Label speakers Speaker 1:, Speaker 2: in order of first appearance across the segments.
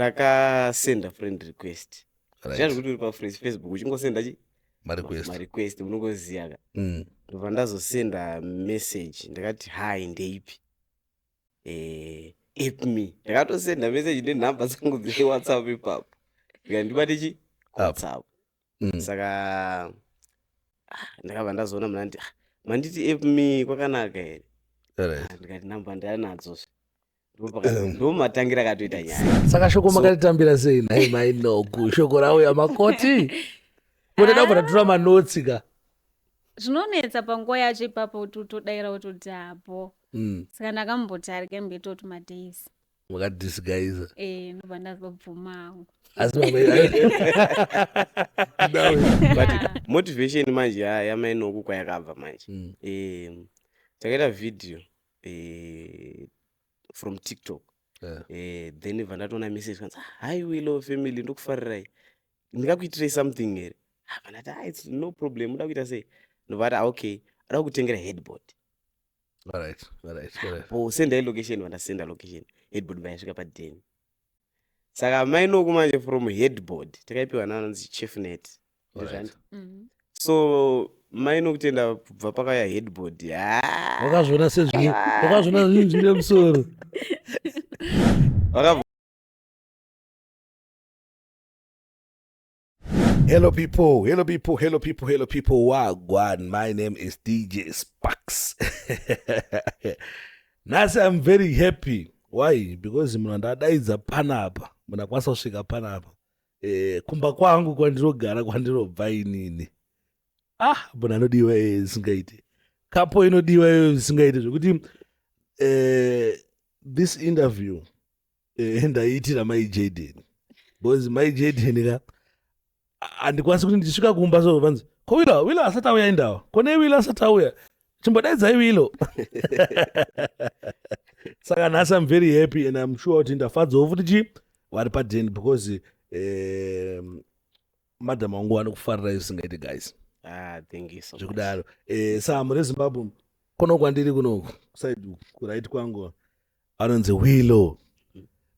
Speaker 1: Ndakasenda friend request.
Speaker 2: Right.
Speaker 1: Zviya zvekuti uri pafacebook uchingosenda chi
Speaker 2: Marequest.
Speaker 1: Marequest unongoziva ka. Ndobva ndazosenda message ndakati hi ndeipi. App me. Ndakatosenda message nenhamba dzangu dzeWhatsApp ipapo. Ndikati ndibate chi
Speaker 2: App.
Speaker 1: WhatsApp. Saka ndakabva ndazoona muna nditi manditi app me kwakanaka here? Ndikati namba ndanadzo. Ndomatangira akatoita nyaya.
Speaker 2: Saka shoko makaritambira sei nhai mai Noku? Shoko rauya makoti. Kuti ndabva ndatora manotsi ka.
Speaker 3: Zvinonetsa panguva yacho ipapo kuti utodaira wototi hapo. Saka ndakamboti arege mbetoti madays.
Speaker 2: Makadisguise.
Speaker 3: Ndobva ndazobvuma hangu.
Speaker 2: Asi mama
Speaker 1: But motivation manje yamai Noku kwayakabva manje. Takaita video from TikTok. Then ibva ndatoona message kanzi hi Willow family ndokufarirai. Ndingakuitirei something here? Bva ndati it's no problem, uda kuita sei? Ndobva ati okay, ada kutengera headboard. Po sendai location, vandasenda location. Headboard vayasvika padeni. Saka mai Noku manje from headboard takaipiwa naanonzi Chief Net. Ndizvandi. So mai Noku tenda kubva pakauya headboard.
Speaker 2: Wakazviona sezvine, wakazviona zvinhu zvine musoro.
Speaker 1: Wakabva
Speaker 2: Hello people, hello people, hello people, hello people. Wagwan, my name is DJ Sparks. Nhasi I'm very happy. Why? Because munhu andadaidza panapa, munhu akwanisa kusvika panapa. Kumba kwangu kwandinogara kwandinobva inini. Munhu anodiwa zvisingaite. Kapo inodiwa zvisingaite zvekuti this interview ndaiitira mai Jaden. Because mai Jaden ka handikwanisi kuti ndichisvika kumba so vanzi ko Willow, Willow asati auya indawa. Ko nei Willow asati auya? Chimbodaidzai Willow. Saka nhasi I'm very happy and I'm sure kuti ndafadzawo futi chi vari padeni because madam vangu vanokufarira zvisingaite guys.
Speaker 1: Thank you so much.
Speaker 2: Zvekudaro. Saka mune Zimbabwe kuno kwandiri kunoku side ku right kwangu anonzi Willow.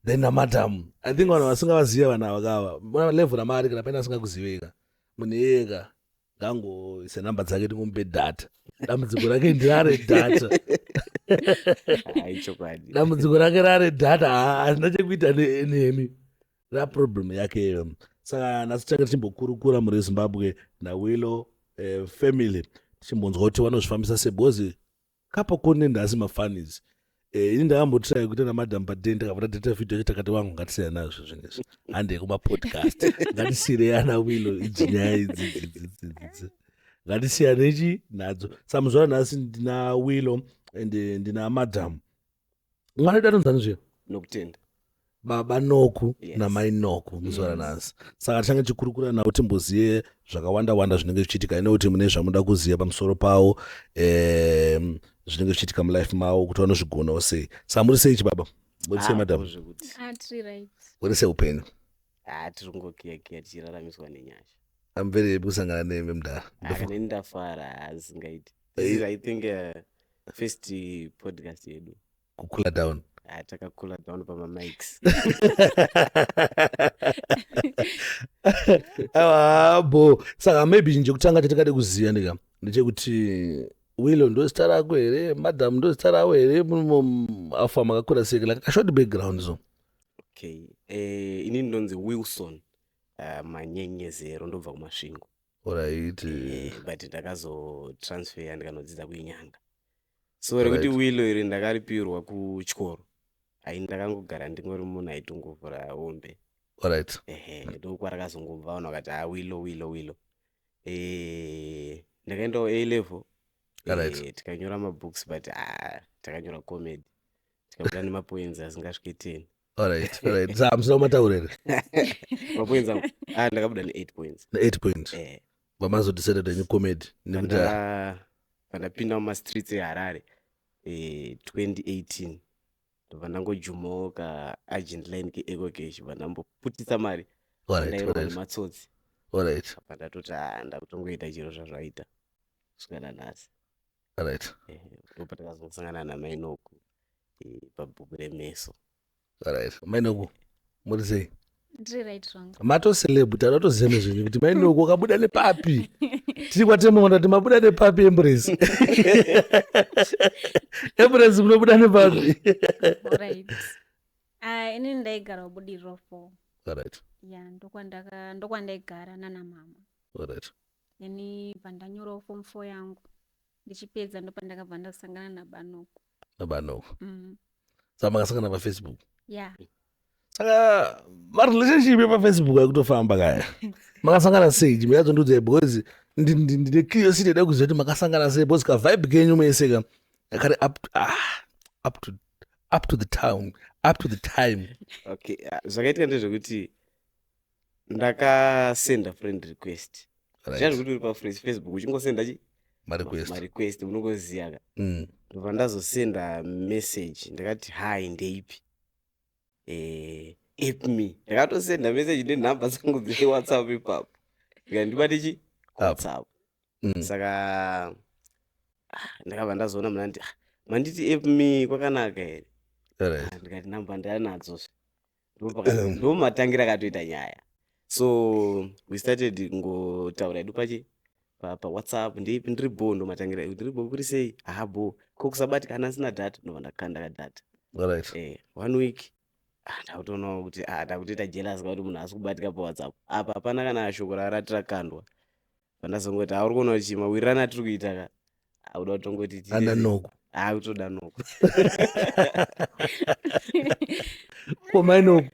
Speaker 2: Then na madam, I think vanhu vasingavaziva vanhu ava kava muna level ramari kana paine asingakuziveka munhu iyeka ngangoise namba dzake tingomupe data. Dambudziko rake ndirare data.
Speaker 1: Hai, chokwadi.
Speaker 2: Dambudziko rake rare data, hazvina chekuita nemi. Ra problem yake iyo. Saka nhasi tichange tichimbokurukura muri Zimbabwe na Willow family tichimbonzwa kuti vanozvifambisa sei because kapo kone nhasi mafunnies. Ini ndakambotry kuita namadam paden ndakabva tadheta video yacho takati wangu ngatisiyana nazvo zvinhu izvi. Handei kumapodcast. Ngatisiyirei ana Willow idzi nyaya idzi, idzi, idzi, idzi, idzi. Ngatisiyanei chi nadzo. Saka muzuva ranhasi ndina Willow and ndina madam. Mwana wedu anonzi ani zviya?
Speaker 1: Nokutenda.
Speaker 2: Baba Noku
Speaker 1: Yes.
Speaker 2: namai Noku muzuva ranhasi. Saka tichange tichikurukura navo timboziye zvakawanda wanda zvinenge zvichiitika. Ine kuti mune zvamunoda kuziva pamusoro pavo, zvinenge zvichiitika mulife mavo kuti vanozvigonawo sei. Saka muri sei chibaba? Muri sei madam?
Speaker 1: Zvekuti.
Speaker 3: Tiri right.
Speaker 2: Muri sei upenyu?
Speaker 1: Tiri kungokiya-kiya tichiraramiswa nenyasha.
Speaker 2: I'm very happy kusangana nemi mudhara.
Speaker 1: Kana ini ndafara, hazingaiti. This is, I think, first podcast yedu.
Speaker 2: Kukula down.
Speaker 1: Takakula down pama mics.
Speaker 2: Bo. Saka maybe chinhu chekutanga chatikade kuziva ndika ndechekuti Willow ndo zita rako here, madam ndo zita ravo here, afa makakura sei, like a short background so.
Speaker 1: Okay. Ini ndinonzi Wilson Manyenyezero, ndobva kuMasvingo.
Speaker 2: Alright.
Speaker 1: But ndakazotransfer ndikanodzidza kuInyanga. So rekuti Willow iri ndakaripirwa kuchikoro. Ai ndakangogara ndingori munhu aitongovhura hombe.
Speaker 2: Alright.
Speaker 1: Ndokwarakazongobva vanhu vakati Willow, Willow, Willow. Ndakaendawo A level.
Speaker 2: Alright.
Speaker 1: Tikanyora mabooks but takanyora comedy. Tikabuda nemapoints asingasvike 10.
Speaker 2: Alright, alright. Saka musina kumataura here?
Speaker 1: Mapoints angu. Ndakabuda ne 8 points.
Speaker 2: Ne 8 points. Vamazodecide kuti yenyu comedy nekuti
Speaker 1: Pandapinda mumastreets eHarare 2018 ndobva ndangojumawo ka agent line ke EcoCash bva ndamboputitsa mari.
Speaker 2: Alright,
Speaker 1: Ndairwa
Speaker 2: alright.
Speaker 1: nematsotsi.
Speaker 2: Alright.
Speaker 1: Apa ndatoti ndakutongoita chiro zvazvaita kusvika nanhasi.
Speaker 2: Alright.
Speaker 1: Ndopa takazosangana namai Noku pabhuku remeso.
Speaker 2: Alright. Mai Noku. Muri sei?
Speaker 3: Ndiri right zvangu.
Speaker 2: Mato celeb tada kutoziva nezvenyu kuti mai Noku wakabuda nepapi. Tiri kwaTembo ndati mabuda nepapi Embrace. Embrace munobuda nepapi.
Speaker 3: Alright. Ah, ini ndaigara kuBudiriro 4.
Speaker 2: Alright.
Speaker 3: Yeah, ndokwandaigara nana mama.
Speaker 2: Alright.
Speaker 3: Then pandanyorawo form 4 yangu ndichipedza ndopandakabva ndasangana naBanoku.
Speaker 2: NaBanoku. Saka makasangana paFacebook?
Speaker 3: Yeah.
Speaker 2: Saka marelationship epafacebook akutofamba kaya. Makasangana sei? Chimuyadzondiudzai because ndine curiosity yeda kuziva kuti makasangana sei because ka vibe kenyu mese ka kari up to the town, up to the time.
Speaker 1: Okay, zvakaitika ndezvekuti ndakasenda friend request. Zviya zvekuti uri paFacebook uchingosenda chi
Speaker 2: marequest,
Speaker 1: marequest unongoziya ka. Ndobva ndazosenda message ndakati hi ndeipi, app me. Ndakatosenda message nenhamba dzangu dzeWhatsApp ipapo, ndikati ndibate chi WhatsApp. Saka ndakabva ndazoona muna nditi, manditi app me kwakanaka here? Ndikati namba ndanadzo. Ndo matangira akatoita nyaya. So we started kungotaura hedu pachi paWhatsApp, ndeipi, ndiri bo, ndo matangira, ndiri bo, kuri sei? Aha, bo, ko kusabatikana asina data, ndobva ndakanda kadata. One week, ndakutoonawo kuti ndakutoita jealous kakuti munhu asi kubatika paWhatsApp apa hapana kana shoko rarati rakandwa. Pandazongoti auri kuona kuti chimawirirano atiri kuita ka akuda kutongoti
Speaker 2: Ana Noku.
Speaker 1: Akutoda Noku.
Speaker 2: Ko mai Noku,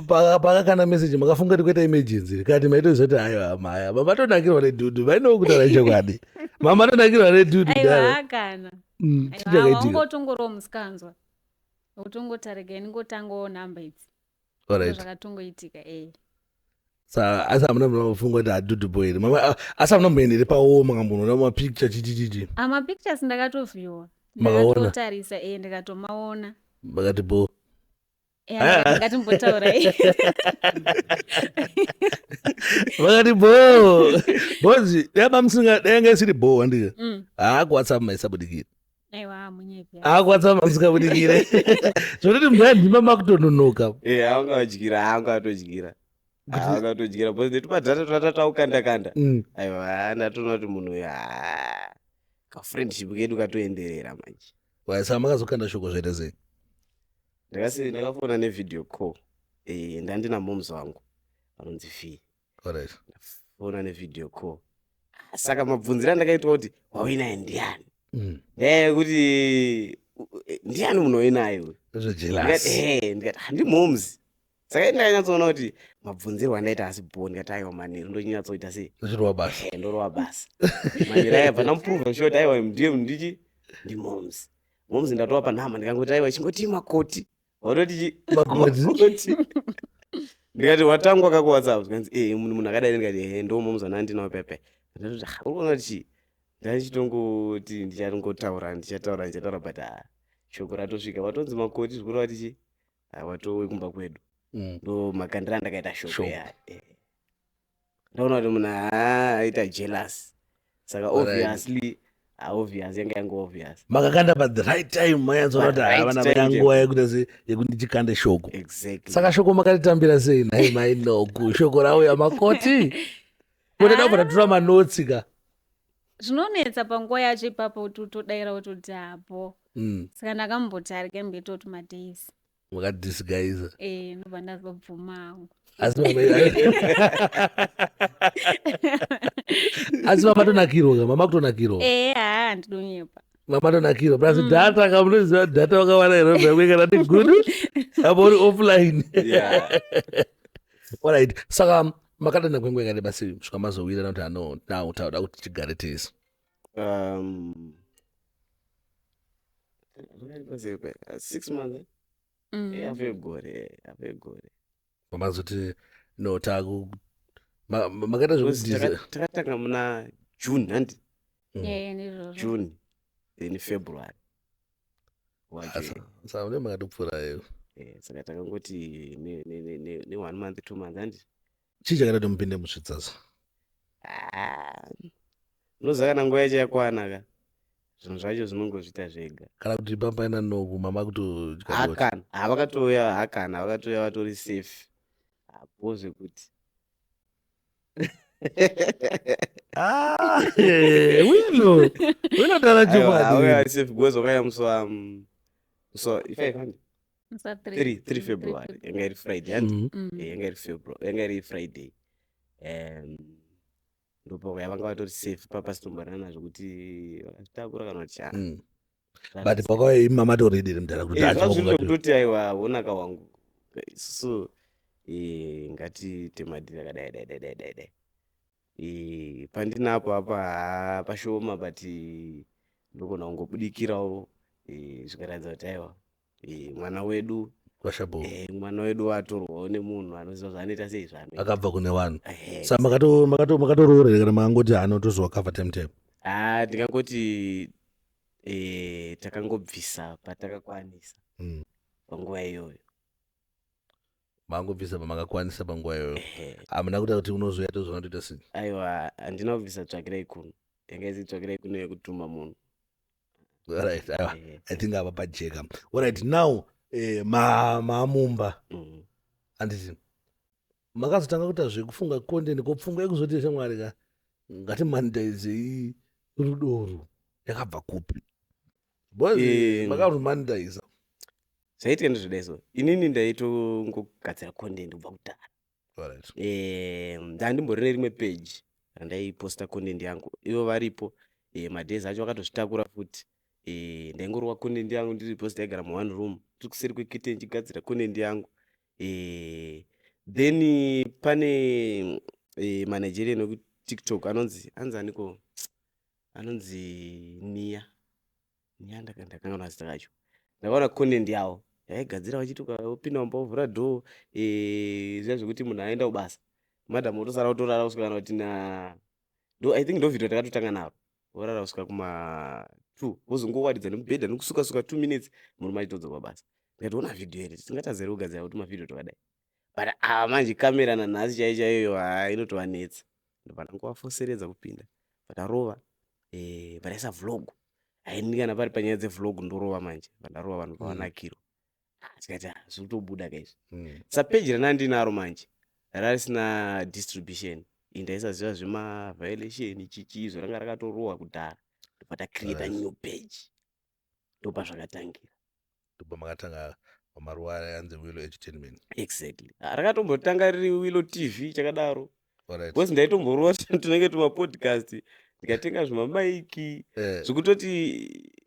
Speaker 2: pakakanda message makafunga kuti kuita emergency kati maitoziva kuti aiwa maya mamatonakirwa nedhudhu? Mai Noku, kutaura chokwadi, mamatonakirwa nedhudhu?
Speaker 3: Aiwa, kana.
Speaker 2: Chii chakaitika?
Speaker 3: Wangotongorowo musikanzwa utongotarega ingotangawo nhamba idzi. Zvakatongoitika e.
Speaker 2: Sa asi hamuna munofunga kuti hadhudhu boy here? Asi hamuna mboendere pawo makambonoona mapicture chichichichi?
Speaker 3: Amapictures ndakatoviewa.
Speaker 2: Makaona?
Speaker 3: Ndakatotarisa e, ndikatomaona.
Speaker 2: Makati bo.
Speaker 3: Ngatimbotaura.
Speaker 2: Vakati bo bozi dai mamusinga dai yanga isiri bo wandika haa kuWhatsApp maisabudikira.
Speaker 3: Aiwa, munyepi.
Speaker 2: Haa, kuWhatsApp mamusingabudikire zvototi mudai ndima makutononoka.
Speaker 1: Anga vadyira, anga vatodyira, anga vatodyira because netumadhata twata taukanda kanda. Aiwa, ndatoona kuti munhu uyu, haa, kafriendship kedu katoenderera manje.
Speaker 2: Saka makazokanda shoko zvaita sei?
Speaker 1: Ndakafona nevideo call. Ndandina moms wangu vanonzi V. Ndafona nevideo call, saka mabvunziro andakaitwa kuti wawinaye ndiani, ndaya yekuti ndiani munhu wainaye uyu.
Speaker 2: Zvejealous.
Speaker 1: Ndikati handi moms. Saka ndakanyatsoona kuti mabvunzirwo andaita asi bo, ndikati aiwa, manheru ndonyatsoita sei?
Speaker 2: Zvichirova basa.
Speaker 1: Ndorova basa manheru aya. Bva ndamuprova sure kuti aiwa, ndiye ndichi ndimoms moms. Ndatova panhamba, ndikangoti aiwa, chingoti makoti watoti chi
Speaker 2: Makoti.
Speaker 1: Makoti. Ndikati watangwa kakuWhatsApp, zikanzi e munhu akadai. Ndikati ehe, ndo moms anandinawo pepe. Ndatoti, "Ah, uri kuona kuti chii?" Ndachichitongoti ndichangotaura, ndichataura, ndichataura, but shoko ratosvika, watonzi makoti, zvikureva kuti chi watowe kumba kwedu. Ndo makandiro andakaita shoko.
Speaker 2: Shoko.
Speaker 1: Ya, ndaona kuti munhu aita jealous, saka obviously, obvious yanga yangu obvious.
Speaker 2: Makakanda pa the right time, manyatsoona kuti
Speaker 1: Pa right
Speaker 2: havana
Speaker 1: time.
Speaker 2: yanguva yekuita se yekuti ndichikande shoko.
Speaker 1: Exactly.
Speaker 2: Saka shoko makaritambira sei nhai mai Noku, shoko rauya makoti kuti dabva tatora manotsi ka?
Speaker 3: Zvinonetsa panguva yacho ipapo kuti utodaira utoti hapo. Saka ndakamboti arege mbetoti madays.
Speaker 2: Makadisguisa.
Speaker 3: E, ndobva ndazobvuma hangu.
Speaker 2: Asi mamatonakirwa ka, mama kutonakirwa?
Speaker 3: E, haa, handidonyepa.
Speaker 2: Mamatonakirwa plus data ka, munoziva data wakawanda here kana ti gudu apa uri offline. Alright, saka makadana kwenguva yakareba sei kusvika mazowirana kuti ano now tauda kuti tigare tese?
Speaker 1: 6 months, eh? Hafu yegore, hafu yegore.
Speaker 2: Pamazoti no taku makaita
Speaker 1: Because
Speaker 2: zvekudhiza.
Speaker 1: Takatanga muna June, handi?
Speaker 3: Yeah, ndizvozvo.
Speaker 1: June, then February wacho.
Speaker 2: Saka mune makatopfuura iyo.
Speaker 1: Saka takangoti ne 1 month, 2 months, handi?
Speaker 2: Chii chakaita kuti mupinde musvitsasa?
Speaker 1: Ah, unoziva kana nguva yacho yakwana ka. Zvinhu zvacho zvinongozviita zvega.
Speaker 2: Kana kuti papaina Noku, mama kutodya.
Speaker 1: Hakana, ha, vakatouya, hakana, vakatouya vatori safe hapo zvekuti.
Speaker 2: Ah, Wilo Wilo, taura.
Speaker 1: Aiwa, auya
Speaker 2: Chokwadi.
Speaker 1: vari safe because vakauya musi wa musi wa 5, handi?
Speaker 3: Musi wa
Speaker 1: 3, 3 February, yanga iri Friday, handi? Eh, yanga iri February, yanga iri Friday. Ndopauya vanga vatori safe, papasitomborana zvekuti vakazvitakura kana kuti chaa.
Speaker 2: But pakauya imi mamatoredi mudhara kuti
Speaker 1: Zvazviri zvekutoti aiwa, onaka wangu, isusu ngatiite madhiri akadai dai dai dai dai dai. Pandinapo apa, haa, pashoma, but ndogona kungobudikirawo zvikaratidza kuti aiwa, mwana wedu
Speaker 2: Kwashapo.
Speaker 1: Mwana wedu watorwawo nemunhu anoziva zvaanoita, sei zvaanoita.
Speaker 2: Akabva kune vanhu. Sa makatoroora here kana makangoti hano tozowakavha time time?
Speaker 1: Ah, ndingangoti takangobvisa patakakwanisa panguva iyoyo.
Speaker 2: Mangobvisa pamakakwanisa panguva iyoyo.
Speaker 1: Ehe.
Speaker 2: Hamuna kuita kuti unozoya tozoona toita sei?
Speaker 1: Aiwa, handina kubvisa tsvakirai kuno, yanga isi tsvakirai kuno yekutuma munhu.
Speaker 2: Right, aiwa.
Speaker 1: Ehe.
Speaker 2: I think apa pajeka. Alright, now maamumba, handiti makazotanga kuita zvekufunga content? Ko pfungwa yekuzoti shamwari ka, ngatimonetizei rudo urwu, yakabva kupi? Because makarumonetiza.
Speaker 1: Zvaitika ndezvedai, so inini ndaitongogadzira content kubva kudhara. Ndandimborine rimwe page randaiposta content yangu, ivo varipo. Madays acho vakatozvitakura futi. Ndaingorova content yangu ndiri post, ndaigara muone room, ndiri kuseri kwekitchen ndichigadzira content yangu. Then pane maNigerian ekuTikTok anonzi, anzi aniko, anonzi Nia Nia, ndakanganwa zita racho. Ndakaona content yavo yaigadzira vachiti ukapinda mumba wovhura door, zviya zvekuti munhu aenda kubasa, madam otosara kutorara kusvika kana kuti na ndo, I think ndo vhidhio takatotanga naro, vorara kusvika kuma 2, vozongowaridza nemubhedha nekusuka suka 2 minutes, murume achitodzoka basa. Ndikatoona vhidhio iri, tingatadza here kugadzira kuti mavhidhio twakadai? But ava manje kamera nanhasi chaiyo chaiyo, haa, inotovanetsa. Ndobva ndangovafoseredza kupinda, vatarova, varaisa vlog. Haini kana pari panyaya dzevlog ndorova manje, vandarova vanhu pavanakirwa. Ah, tikati, "Ah, zviri kutobuda kaizvi." Sapeji randinaro manje rarisina distribution, ndaisaziva zvemaviolation chichi izvo, ranga rakatorohwa kudhara. Ndobva tacreata new page, ndopa zvakatangira.
Speaker 2: Ndobva makatanga pamaruva ayanzi Willow Entertainment.
Speaker 1: Exactly. Ah, rakatombotanga riri Willow TV chakadaro, because ndaitomborova tunenge tumapodcast, ndikatenga zvimamaiki zvekutoti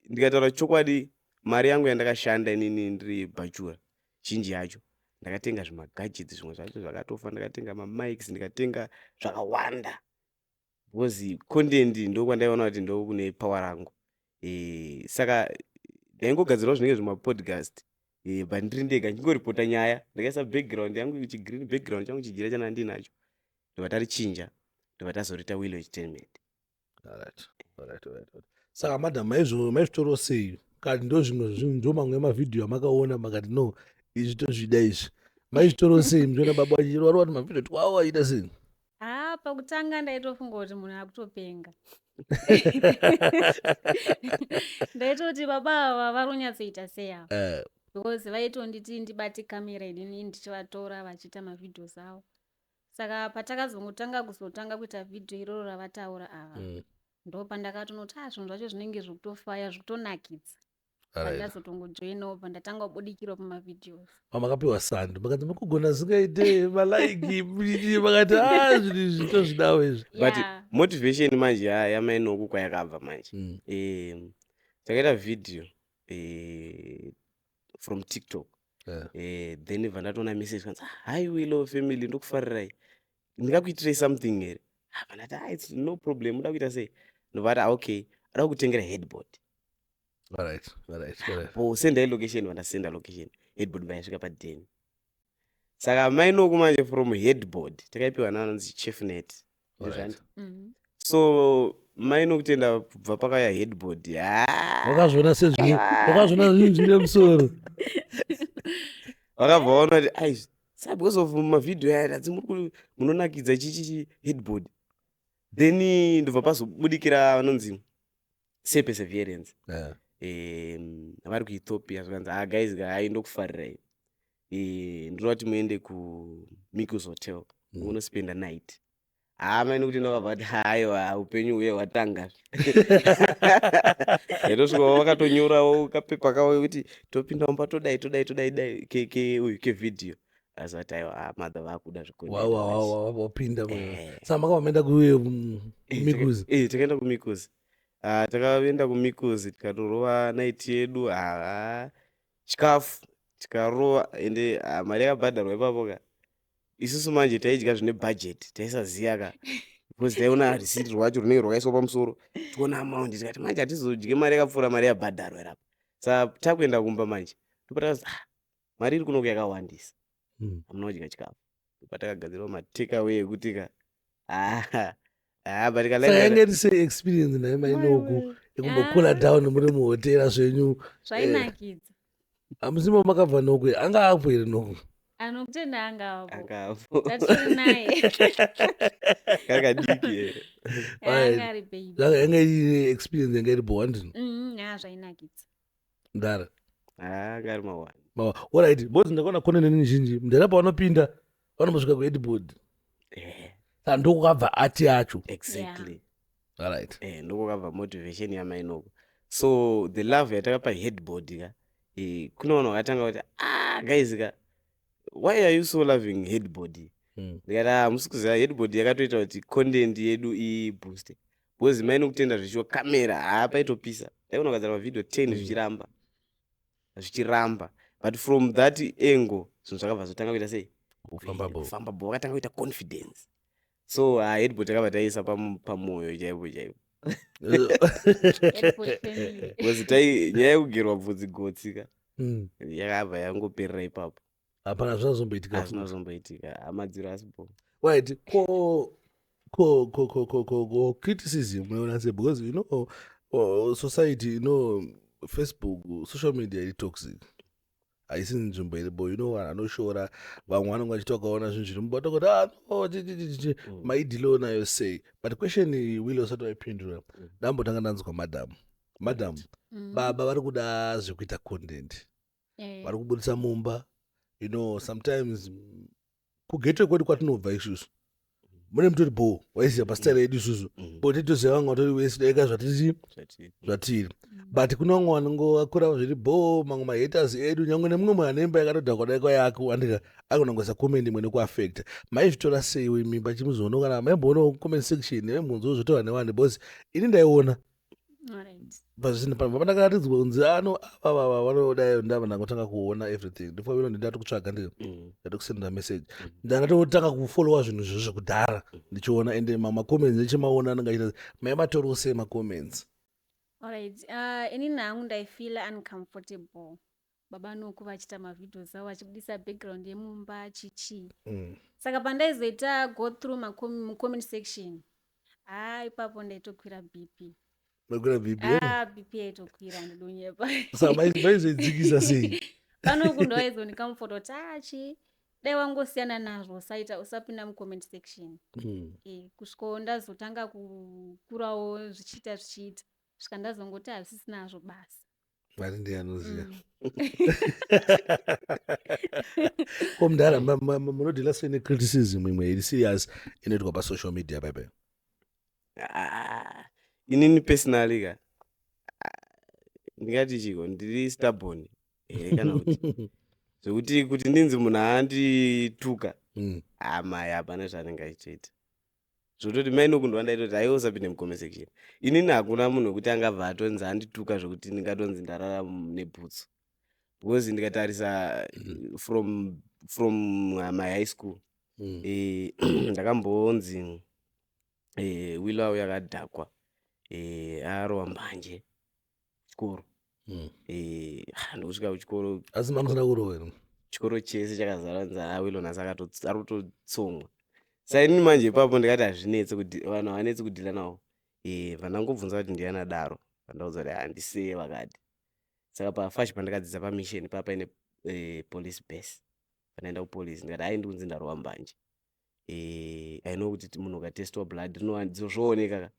Speaker 1: ndikataura chokwadi, mari yangu yandakashanda inini ndiri bhachura, zhinji yacho ndakatenga zvimagadgets, zvimwe zvacho zvakatofa. Ndakatenga mamics, ndikatenga zvakawanda because content ndokwandaiona kuti ndokune power rangu. Saka ndaingogadzirawo zvinenge zvimapodcast, but ndiri ndega ndichingoripota nyaya, ndakaisa background yangu, chigreen background changu, chijira chana ndinacho. Ndobva tarichinja, ndobva tazorita Willow Entertainment.
Speaker 2: Alright. Saka madam, maizvitoro sei? Kati ndo zvimwe zvinhu, ndo mamwe emavhidhiyo amakaona makati, "No, izvi tozvida izvi." Maizvitoro sei muchiona baba vachirwarwa kuti mavhidhiyo twawo achiita sei?
Speaker 3: Haa, pakutanga ndaitofunga kuti munhu akutopenga. Ndaitoti baba ava vari kunyatsoita sei ava? Because vaitonditi ndibate kamera inini ndichivatora vachiita mavideos avo. Saka patakazongotanga kuzotanga kuita vhidhiyo iroro ravataura ava, ndo pandakatonoti, a, zvinhu zvacho zvinenge zvekutofaya, zvekutonakidza. Pandazotongojoinawo, pandatanga kubudikirawo pamavideos.
Speaker 2: Pamakapiwa sando, makanzi makugona zingaite, malike, makati, "A, zvinhu izvi tozvidawo izvi."
Speaker 1: But motivation manje yamainoku kwayakabva manje, takaita vhidhiyo from TikTok. Then bva ndatoona message kanzi, "Hi Willow family, ndokufarirai, ndingakuitirei something here?" Ah, bva ndati, "Ah, it's no problem, uda kuita sei?" Ndobva ati, "Ah, okay, ada kutengera headboard." Po sendai location, vandasenda location, headboard vayasvika padeni. Saka mainoku manje from headboard takaipiwa naanonzi Chefnet. So mainokutenda kubva pakauya headboard, haa.
Speaker 2: Wakazviona sezvino, wakazviona zvinhu zvine musoro.
Speaker 1: Vakabva vaona kuti ai, sa because of mavhidhiyo aya tadzi muri munonakidza chichichi headboard. Then ndobva pazobudikira vanonzi Seperseverance. Vari kuEthiopia, zvikanzi, "Ah guys, hai, ndokufarirai. Ndinoda kuti muende kuMicus Hotel, munospenda night." Haa, maini kuti ndakabva kuti, "Haiwa, upenyu huye hwatanga." Ndosvika vakatonyorawo kapepa kavo kuti topinda mumba, todai, todai, todai, dai uyu kevhidhiyo. Azati, "Aiwa, madha vakuda."
Speaker 2: Wapinda. Saka makabva maenda kuMikuzi?
Speaker 1: Takaenda kuMikuzi. Ah, takaenda kuMikuzi, tikatorova night yedu. Haa, chikafu tikarova, ende mari yakabhadharwa ipapo ka. Isusu manje taidya zvine bhajeti, taisaziya ka, because taiona risiti rwacho runenge rwakaiswa pamusoro, tiona amount, tikati manje hatizodye mari yakapfuura mari yabhadharwa irapa. Saka takuenda kumba manje, ndopatakazi, "Ah, mari iri kunoku yakawandisa." Hamuna kudya chikafu, patakagadzirawo matakeaway ekuti ka, ah, but
Speaker 2: saka yange iri sei experience naye mainoku yekumbokula down muri muhotera zvenyu?
Speaker 3: Zvainakidza.
Speaker 2: Hamusimo makabva Noku, anga apo here Noku?
Speaker 3: Anokutenda, angapo.
Speaker 1: Angapo.
Speaker 3: Tatori naye.
Speaker 1: Kakadiki.
Speaker 3: Anga ari baby.
Speaker 2: Yanga iri experience yanga iri bho, handini?
Speaker 3: Ya, zvainakidza.
Speaker 2: Ndara.
Speaker 1: Anga ari mawani.
Speaker 2: Alright, because ndakaona content zhinji, mudhara pavanopinda vanombosvika kuheadboard. Saka ndokukabva ati yacho.
Speaker 1: Exactly.
Speaker 2: Alright.
Speaker 1: Ndokukabva motivation yamainoko. So the love yatakapa headboard ka, kune vanhu vakatanga kuti, "Ah guys ka, why are you so loving headboard?" Ndikati, "Ah, musi kuziva, headboard yakatoita kuti content yedu ibooste, because maine kutenda zvichiwa kamera, haa, paitopisa. Taigona kugadzira mavhidhiyo 10 zvichiramba, zvichiramba." But from that angle zvinhu zvakabva zvotanga kuita sei?
Speaker 2: Kufamba bo.
Speaker 1: Kufamba bo, vakatanga kuita confidence. So headboard takabva taisa pamwoyo chaipo chaipo.
Speaker 3: Headboard family.
Speaker 1: Because tai nyaya yekugerwa bvudzi gotsi ka, yakabva yangoperera ipapo.
Speaker 2: Hapana zvazomboitika.
Speaker 1: Hazvina zomboitika, hamadziro asipo.
Speaker 2: Right, ko criticism unoona sei? Because society, Facebook, social media iri toxic, haisi nzvimbo iripo. Vanhu vanoshora, vamwe vanonge vachiti vakaona zvinhu zviri mubata kuti, "Ah no, chi, chi, chi, chi." Maidealawo nayo sei? But question Willy usati waipindura, ndambotanga ndanzwa madam, madam, baba vari kuda zvekuita content, vari kubudisa mumba. Sometimes kughetto kwedu kwatinobva isusu mune mutori bho, waiziva pastyle yedu isusu, bo titoziva vamwe vatori wese daika zvatiri zvatiri. But kune vamwe vanongokura zviri bho, mamwe mahaters edu, nyange nemumwe munhu ane imba yakatodhakwa daikwa yako, andika agonangoisa comment imwe nekuaffecta. Maizvitora sei imi pachimuzoona, kana maimboonawo comment section maimbonzwawo zvotaurwa nevanhu? Because ini ndaiona pazvisina pandakaratidzwa kunzi ano avava vanodai, ndava ndangotanga kuona everything. Ndifoino ndindati kutsvaga, ndi ndatokusendera message, ndandatotanga kufollowa zvinhu izvozvo zvekudhara ndichiona, ende mamacomments ndichimaona anenge achiita. Maimatoriwo sei macomments?
Speaker 3: Alright, inini hangu ndaifeela uncomfortable baba Noku vachiita mavideos avo vachibudisa background yemumba chichii. Saka pandaizoita go through mucomment section, haa, ipapo ndaitokwira BP.
Speaker 2: Makwira BP?
Speaker 3: Ah, BP yaitokwira, ndidonyepa.
Speaker 2: Saka maizoidzikisa sei?
Speaker 3: Panoku ndowaizondicomforta kuti, "Ah, chi dai wangosiyana nazvo, usaita, usapinda mucomment section." Kusvikawo ndazotanga kukurawo, zvichiita zvichiita, svika ndazongoti hazvisisinazvo basa.
Speaker 2: Mwari ndiye anoziva. Ko mudhara, munodeala sei necriticism imwe iri serious inoitwa pasocial media paipai?
Speaker 1: Ah, inini personally ka, ah, ndingati chiko, ndiri stubborn here kana kuti zvekuti kuti ndinzi munhu aandituka, amai, hapana zvaanenge achitoita, zvototi mainoku ndaitoti, "Haiwa, usapinde mucomment section." Inini hakuna munhu wekuti angabva atonzi andituka zvokuti ndingatonzi ndarara nebhutsu, because ndikatarisa from my high school, ndakambonzi Willow auya akadhakwa, arova mbanje chikoro. Ndokusvika kuchikoro.
Speaker 2: Asi mamusina kurova here?
Speaker 1: Chikoro chese chakazara nzara, Willow nhasi ari kutotsomwa. Saka inini manje ipapo ndikati hazvinetse kuti vanhu havanetsi kudeala navo. Vandangobvunza kuti ndiani adaro, vandaudza kuti handiseye vakati. Saka pafashi pandakadzidza pamission paa paine police base, pandaenda kupolice ndikati, "Hai, ndikunzi ndarova mbanje." I know kuti munhu ukatestwa blood zvooneka ka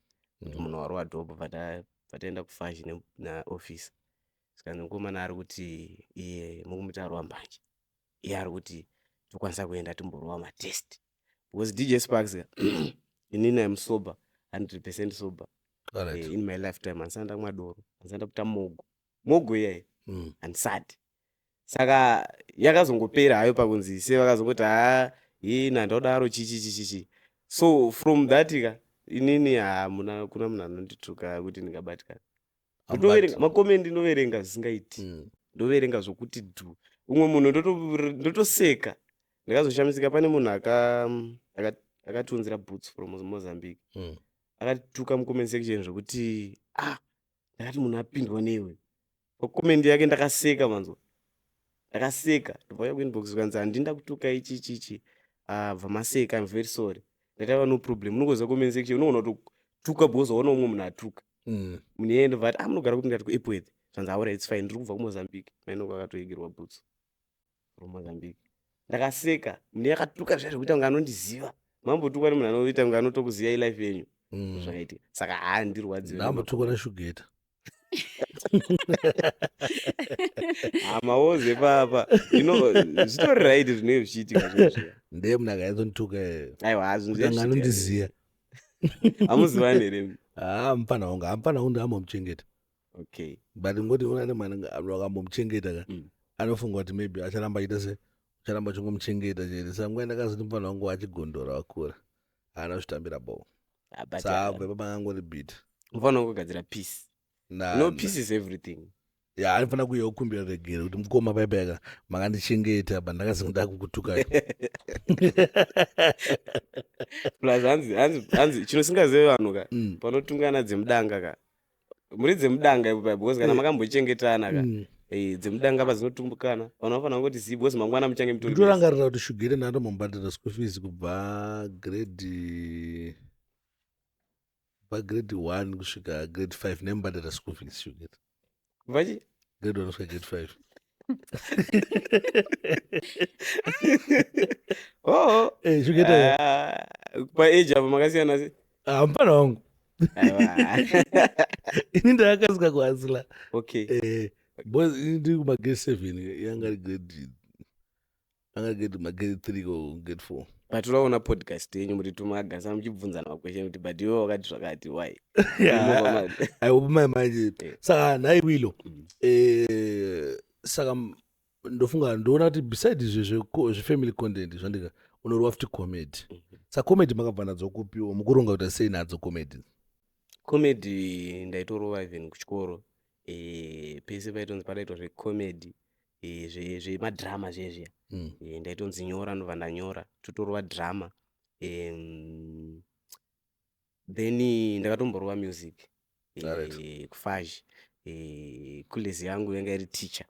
Speaker 1: kuti munhu warova dhobho, but Bva taenda kufashi naofficer, zvikanzi mukomana ari kuti iye mukumuti arova mbanje, iye ari kuti tokwanisa kuenda timborova matest, because DJ Sparks, inini am sober, 100% sober. In my lifetime handisati ndamwa doro, handisati ndaputa mogo, mogo iyayi handisati. Saka yakazongopera hayo pakunzi se vakazongoti, ha, ina ndodaro chichi chichi chi. So from that ka, inini hamuna kuna munhu anondituka kuti ndingabatikana. Ndotoverenga macomments, ndoverenga zvisingaiti. Ndoverenga zvokuti dhu, umwe munhu ndotoseka. Ndakazoshamisika pane munhu akatiunzira boots from Mozambique, akatituka mucomment section zvokuti, ah, ndakati munhu apindwa newe pacomment yake. Ndakaseka manzwa, ndakaseka. Ndobva kuinbox kanzi, handinda kutuka ichi ichi ichi. Ah, bva maseka, I'm very sorry. Ndatava no problem. Unongoziva comment section unogona kutotuka because waona umwe munhu atuka. Munhu iyeye ndobva ati, ah, munogara kuti? Ndikati kuEpworth. Zvanzi, alright, it's fine, ndiri kubva kuMozambique. Mainoko akatoigirwa boots from Mozambique. Ndakaseka. Munhu yakatuka zviya zvekuita kunge anondiziva. Mambotukwa nemunhu anoita kunge anotokuziva ilife yenyu. Zvakaitika. Saka haa, ndirwadziwe.
Speaker 2: Ndambotukwa nashugeta.
Speaker 1: Hamaoze papa, you know, zvitori right zvinenge zvichiitika zvinhu zviya.
Speaker 2: Ndeye munhu akaizondituka.
Speaker 1: Aiwa, zvinhu
Speaker 2: Kuti anga anondiziva.
Speaker 1: Hamuzivani here?
Speaker 2: Ha, mufana wangu, hamufana wangu, ndambomuchengeta. But ngoti una nemwana akambomuchengeta ka, anofunga kuti maybe acharamba achiita se ucharamba uchingomuchengeta chete. Saka nguva ndakazoti mufana wangu achigondora wakura, haana kuzvitambira bo.
Speaker 1: Ah, but
Speaker 2: Sabva baba angori bit.
Speaker 1: Mufanira kugadzira peace. No, peace is everything.
Speaker 2: Ya, anofanira kuuya kukumbira regere kuti, mukoma, paipayaka makandichengeta, but ndakazi ndakukutukai.
Speaker 1: Plus hanzi chinosingazive vanhu ka, panotungana dzemudanga ka, muri dzemudanga ipo paya, because kana makambochengetana ka, dzemudanga padzinotumbukana, vanhu vafanira kungoti zii, because mangwana muchange mutori mese.
Speaker 2: Nditorangarira kuti Shugere ndatombobhadhara school fees kubva grade 1 kusvika grade 5. Ndaimbhadhara school fees Shugere.
Speaker 1: Vachi
Speaker 2: Grade 1 kusvika grade 5.
Speaker 1: Oh.
Speaker 2: Shugere.
Speaker 1: Ah, paage apo makasiyana se?
Speaker 2: Ah, mufana wangu.
Speaker 1: Aiwa.
Speaker 2: Ini ndakakasika kuhasila. Boys, ini ndiri kumagrade 7, yanga ri grade, anga grade magrade 3 ko grade 4.
Speaker 1: But uraona podcast yenyu muri tumagasa muchibvunzana maquestion kuti, but iwe wakati zvakati, why?
Speaker 2: Aiwa, mai manje. Saka nhai Wilo, saka ndofunga ndoona kuti beside zvefamily content zvandika unorova futi comedy. Saka comedy makabva nadzo kupiwo? Mukuronga kuita sei nadzo comedy?
Speaker 1: Comedy ndaitorova even kuchikoro. Pese paitonzi padaitwa zvecomedy, zvemadrama zvezviya, ndaitonzi nyora, ndobva ndanyora, totorova drama. Then ndakatomborova music kufazh. Kulezi yangu yanga iri teacher,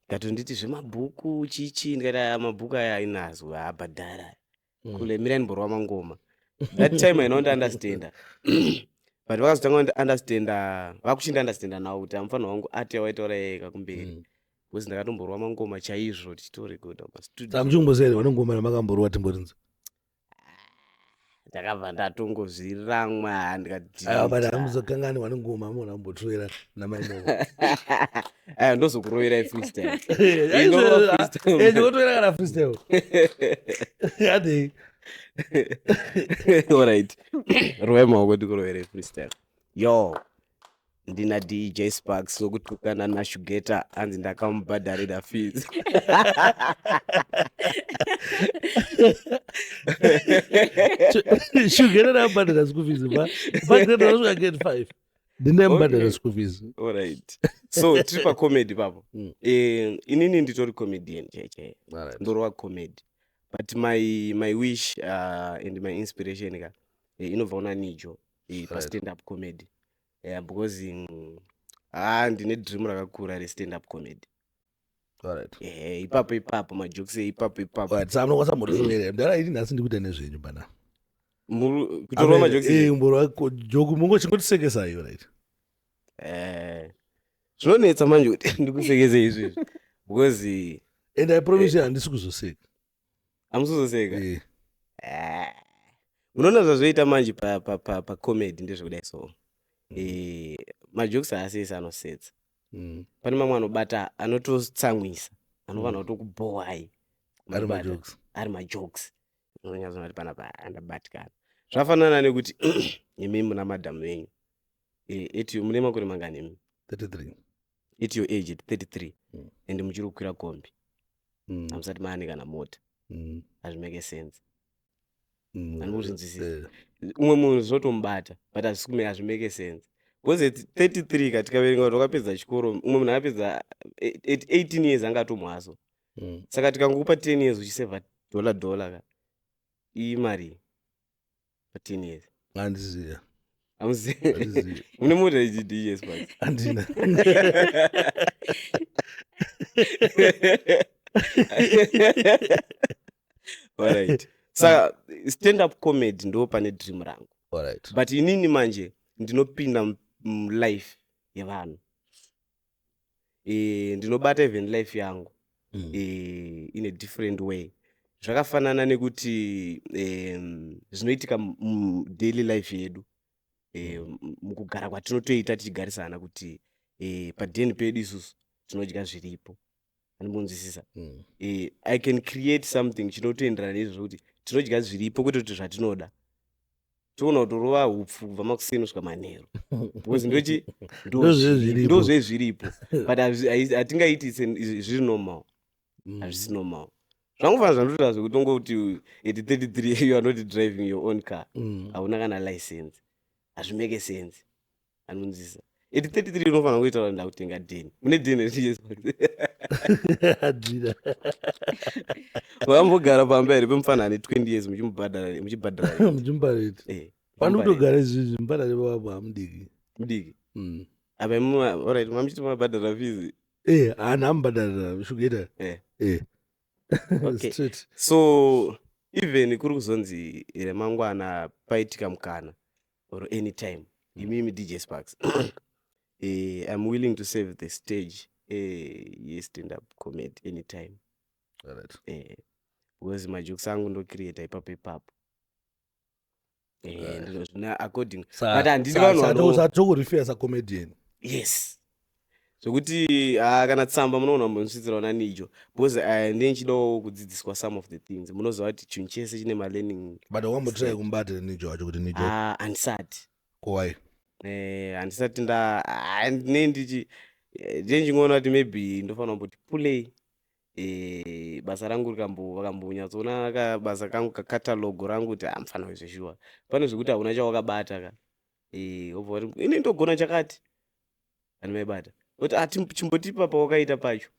Speaker 1: ikatonditi zvemabhuku chichi. Ndikati, aya mabhuku aya ainazwa abhadhara. Kule mirai ndimborova mangoma. That time haina kundiunderstanda, but vakazotanga kundiunderstanda, vakuchindiunderstanda nawo kuti amufanira wangu ati awaitaura yeka kumberi, because ndakatomborova mangoma chaizvo tichitorekoda mumastudio.
Speaker 2: Saka muchingomboziva here vane ngoma ramakamborova timborinza?
Speaker 1: Ndakabva ndatongozviramwa.
Speaker 2: Aiwa, but hamuzokangani vane ngoma amona kumbotorovera namainoko.
Speaker 1: Aya, ndozokuroverai freestyle. Inorova freestyle.
Speaker 2: Ndikotovera kana freestyle adei.
Speaker 1: Alright, rovai maoko ndikuroverei freestyle. Yo, ndina DJ Sparks sokutukana naShugeta, hanzi ndakamubhadharira fees.
Speaker 2: Shugeta ndakabhadhara school fees pa grade 1 kusvika grade 5, ndindaimubhadhara school fees.
Speaker 1: Alright, so tiri pacomedy papo. Inini nditori comedian chaichai. Ndorova comedy, but my wish and my inspiration ka, inobva kuna Nijo, pastand up comedy, yeah, because ndine dream rakakura restand up comedy. Ipapo ipapo majokes ipapo ipapo.
Speaker 2: Alright, saka munokwanisa mbotirovera mudara ini nhasi ndikuita nezvenyu pana
Speaker 1: Kutorova majokes?
Speaker 2: Mborova joke, mungochingotisekesai, right?
Speaker 1: Zvinonetsa manje kuti ndikusekese izvezvi because
Speaker 2: And I promise you, handisi kuzoseka.
Speaker 1: Hamusuzoseka?
Speaker 2: Eh.
Speaker 1: Unoona zvazvoita manje pacomedy ndezvekudai so. Majokes haasi ese anosetsa. Pane mamwe anobata, anototsamwisa, anofanira kutokubhowai.
Speaker 2: Ari majokes.
Speaker 1: Ari majokes, unonyatsoona kuti panapa andabatikana. Zvafanana nekuti imi muna madhamu venyu, eti mune makore mangani imi?
Speaker 2: 33.
Speaker 1: At your age, at 33, and muchiri kukwira kombi, hamusati maane kana mota. Hazvimake sense. Handikuzvinzwisisa. Umwe munhu zvinotomubata, but hazvimake sense because at 33 ka, tikaverenga kuti wakapedza chikoro, umwe munhu akapedza at 18 years, anga atomwaso. Saka tikangokupa 10 years uchisevha dollar dollar ka, imari pa 10 years.
Speaker 2: Handiziya.
Speaker 1: Hamuzivi?
Speaker 2: Handizivi.
Speaker 1: Mune mota ichi, DJ Sparks?
Speaker 2: Handina.
Speaker 1: Alright, saka stand up comedy ndo pane dream rangu. But inini manje ndinopinda mulife yevanhu, ndinobata even life yangu in a different way. Zvakafanana nekuti zvinoitika mudaily life yedu, mukugara kwatinotoita tichigarisana, kuti padheni pedu isusu tinodya zviripo, andimbonzwisisa. I can create something chinotoenderana neizvozvo, kuti tinodya zviripo, kwete kuti zvatinoda. Toona kutorova hupfu kubva makuseni kusvika manheru because ndochi
Speaker 2: Ndozvezviripo.
Speaker 1: Ndozvezviripo, but hatingaiti zviri normal. Hazvisi normal. Zvangofanira zvandotoita zvekutongoti at 33 you are not driving your own car, hauna kana license, hazvimake sense, anonzisa. At 33 unofanira kuita kuti ndakutenga dheni. Mune dheni?
Speaker 2: Handina.
Speaker 1: Wakambogara pamba here pemufana ane 20 years muchimubhadhara, muchibhadhara?
Speaker 2: Muchimbareti.
Speaker 1: Muchimubhadhara.
Speaker 2: Panotogara izvizvi, mubhadhare vapo hamudiki.
Speaker 1: Mudiki. Apa imi, alright, mamuchiti mabhadhara fees?
Speaker 2: Hana amubhadharira shugeta.
Speaker 1: Okay.
Speaker 2: Straight.
Speaker 1: So even kuri kuzonzi remangwana paitika mukana or anytime, imimi DJ Sparks, I'm willing to save the stage yestand up comedy anytime. Because majokes angu ndocreata ipapo ipapo. Zvina according, but handidi vanhu
Speaker 2: Tokurifeya sacomedian.
Speaker 1: Yes, zvokuti kana tsamba munoona munosvitsirawo nanijo, because ndinchidawo kudzidziswa some of the things. Munoziva kuti chinhu chese chine malearning.
Speaker 2: But wambotrai kumubata Nijo wacho, kuti Nijo?
Speaker 1: Ah, handisati.
Speaker 2: Kowai?
Speaker 1: Handisati nda ne ndichi ndichingoona kuti maybe ndofanira kumboti pulei basa rangu rikambo vakambonyatsoona kabasa kangu, kacatalogue rangu, kuti mufana wezveshuwa, pane zvekuti hauna chawakabata ka, wobva wati ini ndogona chakati, handimaibata kuti chimbotipa pawakaita pacho.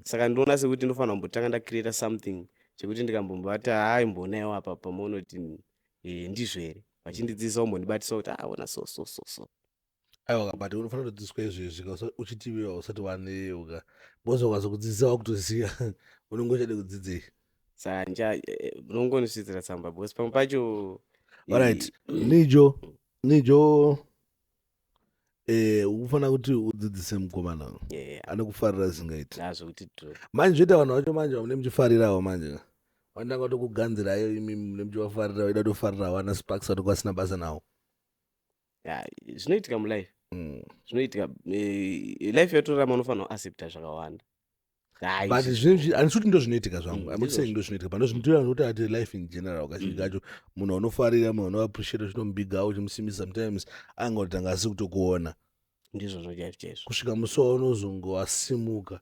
Speaker 1: Saka ndinoona sekuti ndofanira kumbotanga ndacreata something chekuti ndikambombata, hai, mbonaiwo apa pamuonoti ndizvo here, vachindidzidzisa, kumbondibatisa kuti ona, so so so so.
Speaker 2: Aiwa, but unofanira kutodzidziswa izvezvi uchitiviwa usati waneuka, because ukazokudzidzisa wakutoziva, unenge uchade kudzidzei?
Speaker 1: Saka munongonisvitsira tsamba, because pamwe pacho
Speaker 2: Alright, Nijo, Nijo, ukufanira kuti udzidzise mukomana. Anokufarira zingaiti.
Speaker 1: Azvokuti dro.
Speaker 2: Manje zvoita vanhu vacho manje vamune muchifarirawo, manje vandanga tokuganzirayo, imi mune muchivafarira, vaida kutofarirawo ana Sparks vatoko vasina basa nawo.
Speaker 1: Yeah, zvinoitika mulife. Zvinoitika. Life yatorarama, unofanira kuaccepta zvakawanda. Hai,
Speaker 2: But handisi kuti ndo zvinoitika zvangu. I'm not saying
Speaker 1: Ndizvozvo.
Speaker 2: ndo zvinoitika, but ndozvinotoita nokuti ati life in general, kazhinji kacho munhu anofarira, munhu anoappreciate, uchinomubigawo, uchimusimbisa, sometimes angoti anga asi kutokuona.
Speaker 1: Ndizvozvo chaizvo chaizvo.
Speaker 2: Kusvika musi waunozongowasimuka,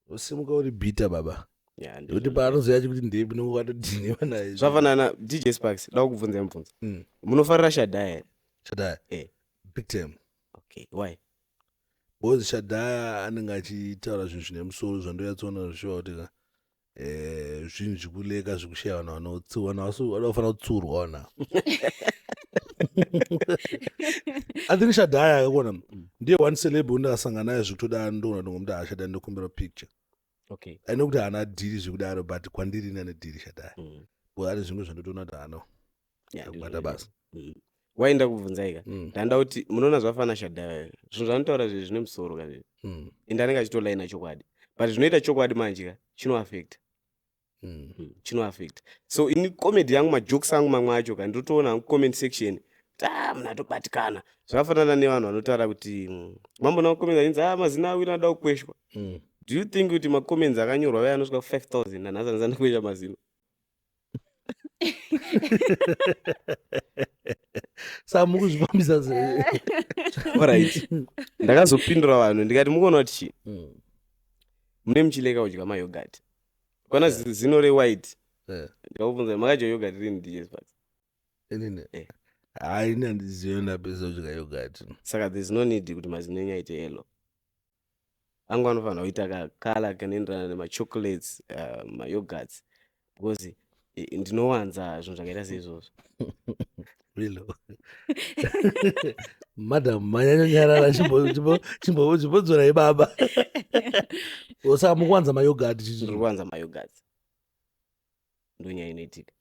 Speaker 2: wosimuka uri bitter, baba,
Speaker 1: Yeah,
Speaker 2: nekuti
Speaker 1: ndizvozvo.
Speaker 2: paanozoya chikuti ndepi, unenge wakatodhiniwa naye.
Speaker 1: Zvafanana, DJ Sparks, da kukubvunza mubvunzo. Munofarira Shadaya here?
Speaker 2: Shadaya?
Speaker 1: Eh.
Speaker 2: Big time.
Speaker 1: Okay, why?
Speaker 2: Because Shadaya anenge achitaura zvinhu zvine musoro, zvandoyatsoona zvishuwa kuti ka zvinhu zvikuleka zvikushaya vanhu vanhu vanofanira kutsurwa vanhu ava. I think Shadaya akakona ndiye one celeb undakasangana naye zvekutodaro, ndoona ndongomuti, "Ah, Shadaya, ndokumbira picture." Aine kuti haana dhiri zvekudaro, but kwandiri ini ane dhiri Shadaya, because ane zvimwe zvandotoona kuti haana
Speaker 1: Yeah,
Speaker 2: kubata
Speaker 1: ndizvozvo.
Speaker 2: basa.
Speaker 1: Waenda kubvunzaika. Ndanda kuti munoona zvafana Shadaya, zvinhu zvanotaura zvinhu zvine musoro kazvi, ende anenge achitolaina chokwadi, but zvinoita chokwadi manje ka chinoaffecta. Chinoaffecta. So ini comedy yangu, majokes angu mamwe acho ka, ndotoona hangu comment section. Ta munhu atobatikana. Zvakafanana nevanhu vanotaura kuti mamboona macomments achinzi a mazino awina anoda kukweshwa. Do you think kuti macomments akanyorwa vaya anosvika ku5000 nanhasi andisati ndakwesha mazino?
Speaker 2: Saka mukuzvifambisa sei?
Speaker 1: Alright. Ndakazopindura vanhu ndikati mukuona kuti chii? Mune muchileka kudya mayogurt. Kwana zino rewhite. Ndakubvunza makadya yogurt rini DJ Sparks?
Speaker 2: Inini? Hayi, ini handizivi ndapedza kudya yogurt.
Speaker 1: Saka there's no need kuti mazino enyu aite yellow. Angu anofanira kuita kakala kanoenderana nemachocolates, mayogurts because ndinowanza zvinhu zvakaita seizvozvo.
Speaker 2: Willow. Madam manyanyonyarara chimbodzorai baba. Saka mukuwanza mayogurt chichi?
Speaker 1: Ndiri kuwanza mayogurts. Ndonyaya inoitika.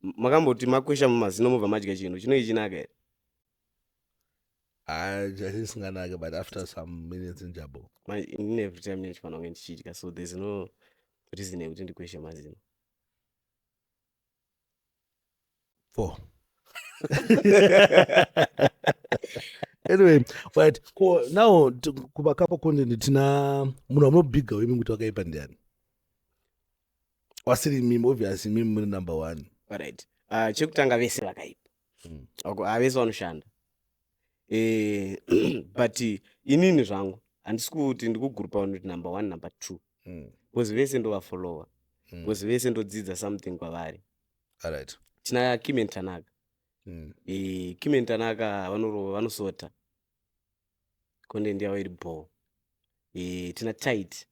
Speaker 1: Makamboti makwesha mumazino mobva madya chinhu chinoi chinaka here?
Speaker 2: Chisinganake, but after some minutes njabo.
Speaker 1: Inini every time ndichifanira kunge ndichidya, so there's no reason yekuti ndikweshe mazino.
Speaker 2: 4. Anyway, right, ko now kuvakapo content tina munhu amunobhiga wemi kuti wakaipa ndiani? Wasiri mimi, obviously mimi muri number 1.
Speaker 1: Alright. Chekutanga vese vakaipa. Vese vanoshanda. But inini zvangu handisi kuti ndikugurupa vanhu kuti number 1 number 2. Because vese ndovafollowa. Because vese ndodzidza something kwavari.
Speaker 2: Alright.
Speaker 1: Tina Kimen Tanaka. Kimen Tanaka vanosota. Content yavo iri bho. Tina Tight.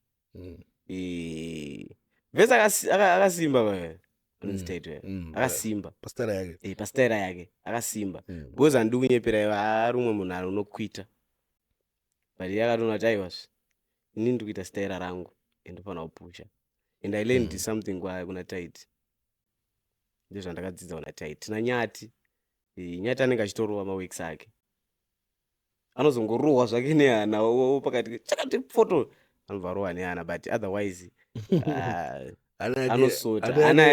Speaker 1: Vese akasimba va. Anonzi Tight uya. Akasimba.
Speaker 2: Pastara yake.
Speaker 1: Pastara yake akasimba. Because handidi kunyepera iwe ari umwe munhu anokuita. But iye akatoona kuti aiwa zve. Inini ndiri kuita style rangu and ndofanira kupusha. And I learned something kuna Tight. Ndizvo zvandakadzidza kuna Tight. Tina Nyati. Nyati anenge achitorova maworks ake. Anozongorohwa zvake nehana pakati chakati photo anobva arohwa nehana, but otherwise anosota. Ana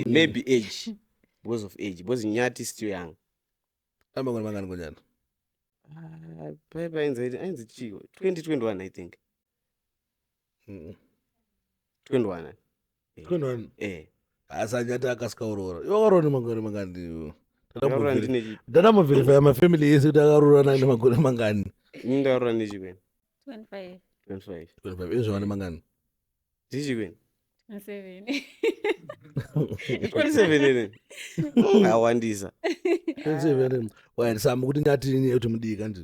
Speaker 1: maybe age, because of age, because Nyati is still young.
Speaker 2: Amakore mangani konyana?
Speaker 1: Paipa ainzi chii? 2021 I think. 21.
Speaker 2: 21. Asi Nyati akasika kuroora. Iwe wakaroora nemakore mangani?
Speaker 1: Ndakaroora ndine chii?
Speaker 2: Ndandamboverifya mafamily ese kuti akaroora nani nemakore mangani.
Speaker 1: Ini ndakaroora nechikwenu.
Speaker 3: 25.
Speaker 1: 25.
Speaker 2: 25. Izvo vane mangani?
Speaker 1: Ndichikwenu.
Speaker 3: 27.
Speaker 1: 27 ere? Awandisa.
Speaker 2: 27. Wait, saka mukuti Nyati ini kuti mudiki kandi?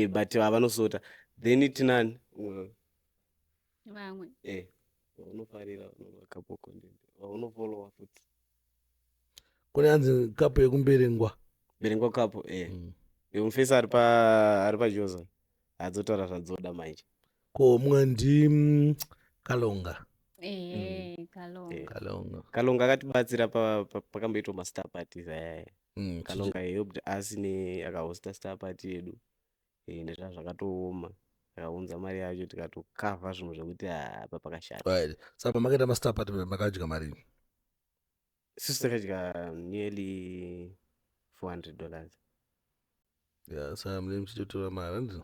Speaker 1: But vanosota. Then tinani?
Speaker 3: Vamwe.
Speaker 1: Vaunofarira couple content. Vaunofollowa futi.
Speaker 2: Kune anzi couple yekumberengwa.
Speaker 1: Mberengwa couple. Mufesi ari paJoza. Adzotaura zvadzoda manje.
Speaker 2: Ko mumwe ndi Kalonga.
Speaker 3: Kalonga.
Speaker 2: Kalonga.
Speaker 1: Kalonga akatibatsira pakamboitwa mastar parties aya. Kalonga helped us ne akahosta star party yedu. Ende zvanga zvakatooma. Akaunza mari yacho tikatokavha zvinhu zvekuti apa pakashata.
Speaker 2: Right. Saka pamakaita mastar party makadya mari?
Speaker 1: Isusu takadya nearly $400.
Speaker 2: Yeah, saka mune muchitotora mari handiti?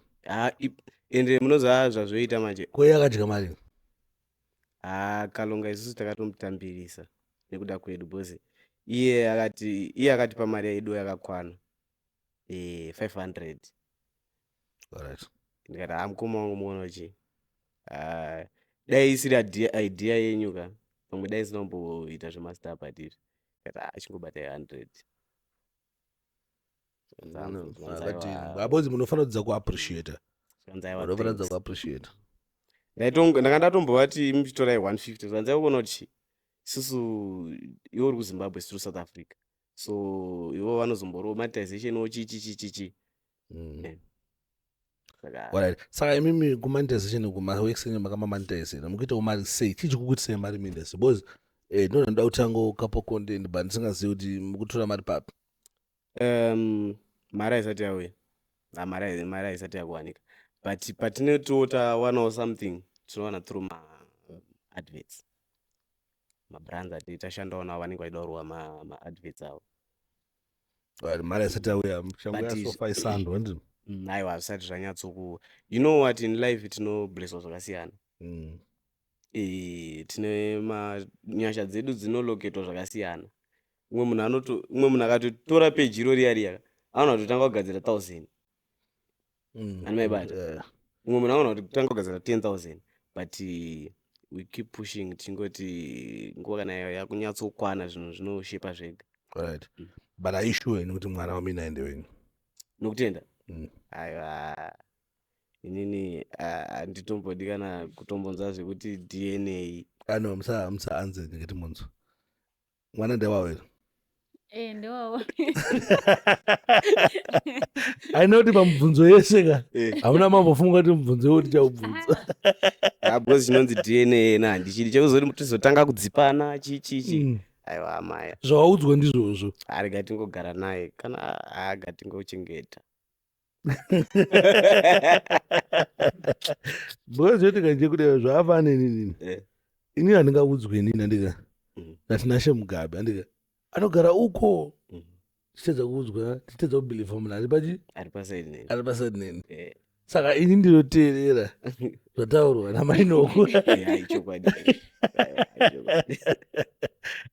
Speaker 1: Ende munoziva zvazvoita manje.
Speaker 2: Ko iye akadya mari?
Speaker 1: Kalonga isusu takatomutambirisa nekuda kwedu because iye akatipa mari yedu yakakwana. 500.
Speaker 2: Alright.
Speaker 1: Ndikati mukoma wangu muona chi. Dai isiri idea yenyu ka. Pamwe dai isina kumboita zvemastar party izvi. Ndikati achingobata 100.
Speaker 2: Abodzi munofanira kudzidza kuappreciate. Munofanira kudzidza kuappreciate.
Speaker 1: Ndanga ndatombovati muchitorai 150 zvanzi kuona kuti isusu iwe uri kuZimbabwe tiri South Africa. So ivo vanozomborowo monetization wo chi chi chi chi chi.
Speaker 2: Alright. Saka imimi kumonetization kumaworks enyu makamamonetizera mukuitawo mari sei? Chii chikukuitisai mari muindustry? Because ndinoda ndoda kutangawo couple content but ndisingazivi kuti mukutora mari papi.
Speaker 1: Mari haisati yauya. Mari haisati yakuwanika. But patinetiwo tawanawo something tinowana through ma-adverts. Mabrands ati tashandawo navo vanenge vachida kurova ma-adverts avo.
Speaker 2: Mari isati yauya, shangu yasofa isando handiti?
Speaker 1: Aiwa, hazvisati zvanyatsoku, you know what, in life tinoblesswa zvakasiyana. Tine manyasha dzedu dzinoloketwa zvakasiyana. Umwe munhu anoto, umwe munhu akatotora peji iro riya riya, anoona kutotanga kugadzira 1000. Ani maibata?
Speaker 2: Yeah.
Speaker 1: Umwe munhu anoona kutotanga kugadzira 10,000, but we keep pushing, tichingoti nguva kana yakunyatsokwana, zvinhu zvinoshepa zvega.
Speaker 2: Right, but are you sure ini kuti mwana wamina aende wenyu?
Speaker 1: Nokutenda.
Speaker 2: Aiwa,
Speaker 1: inini handitombodi kana kutombonzwa zvekuti DNA.
Speaker 2: Ano musa anze ndingati munzwa, mwana ndewawo here?
Speaker 3: Eh, ndewawo.
Speaker 2: Aina kuti pamubvunzo yese ka, hamuna mambofunga kuti mubvunzo iwo tichaubvunza.
Speaker 1: Ah, because chinonzi DNA na handichidi chekuzoti tizotanga kudzipana chichichi. Aiwa, maya.
Speaker 2: Zvawaudzwa ndizvozvo.
Speaker 1: Arega tingogara naye, kana aga tingochengeta.
Speaker 2: Because zvoitika ndechekuti zvaafaneni nini, inini handingaudzwe inini, andika, naTinashe Mugabe, andika, anogara uko, tichitedza kuudzwa, tichitedza kubhilivha munhu ari pachi
Speaker 1: Ari paside neni.
Speaker 2: Ari paside neni. Saka ini ndinoteerera zvataurwa namainoko.
Speaker 1: Ichokwadi. Aiwa, ichokwadi.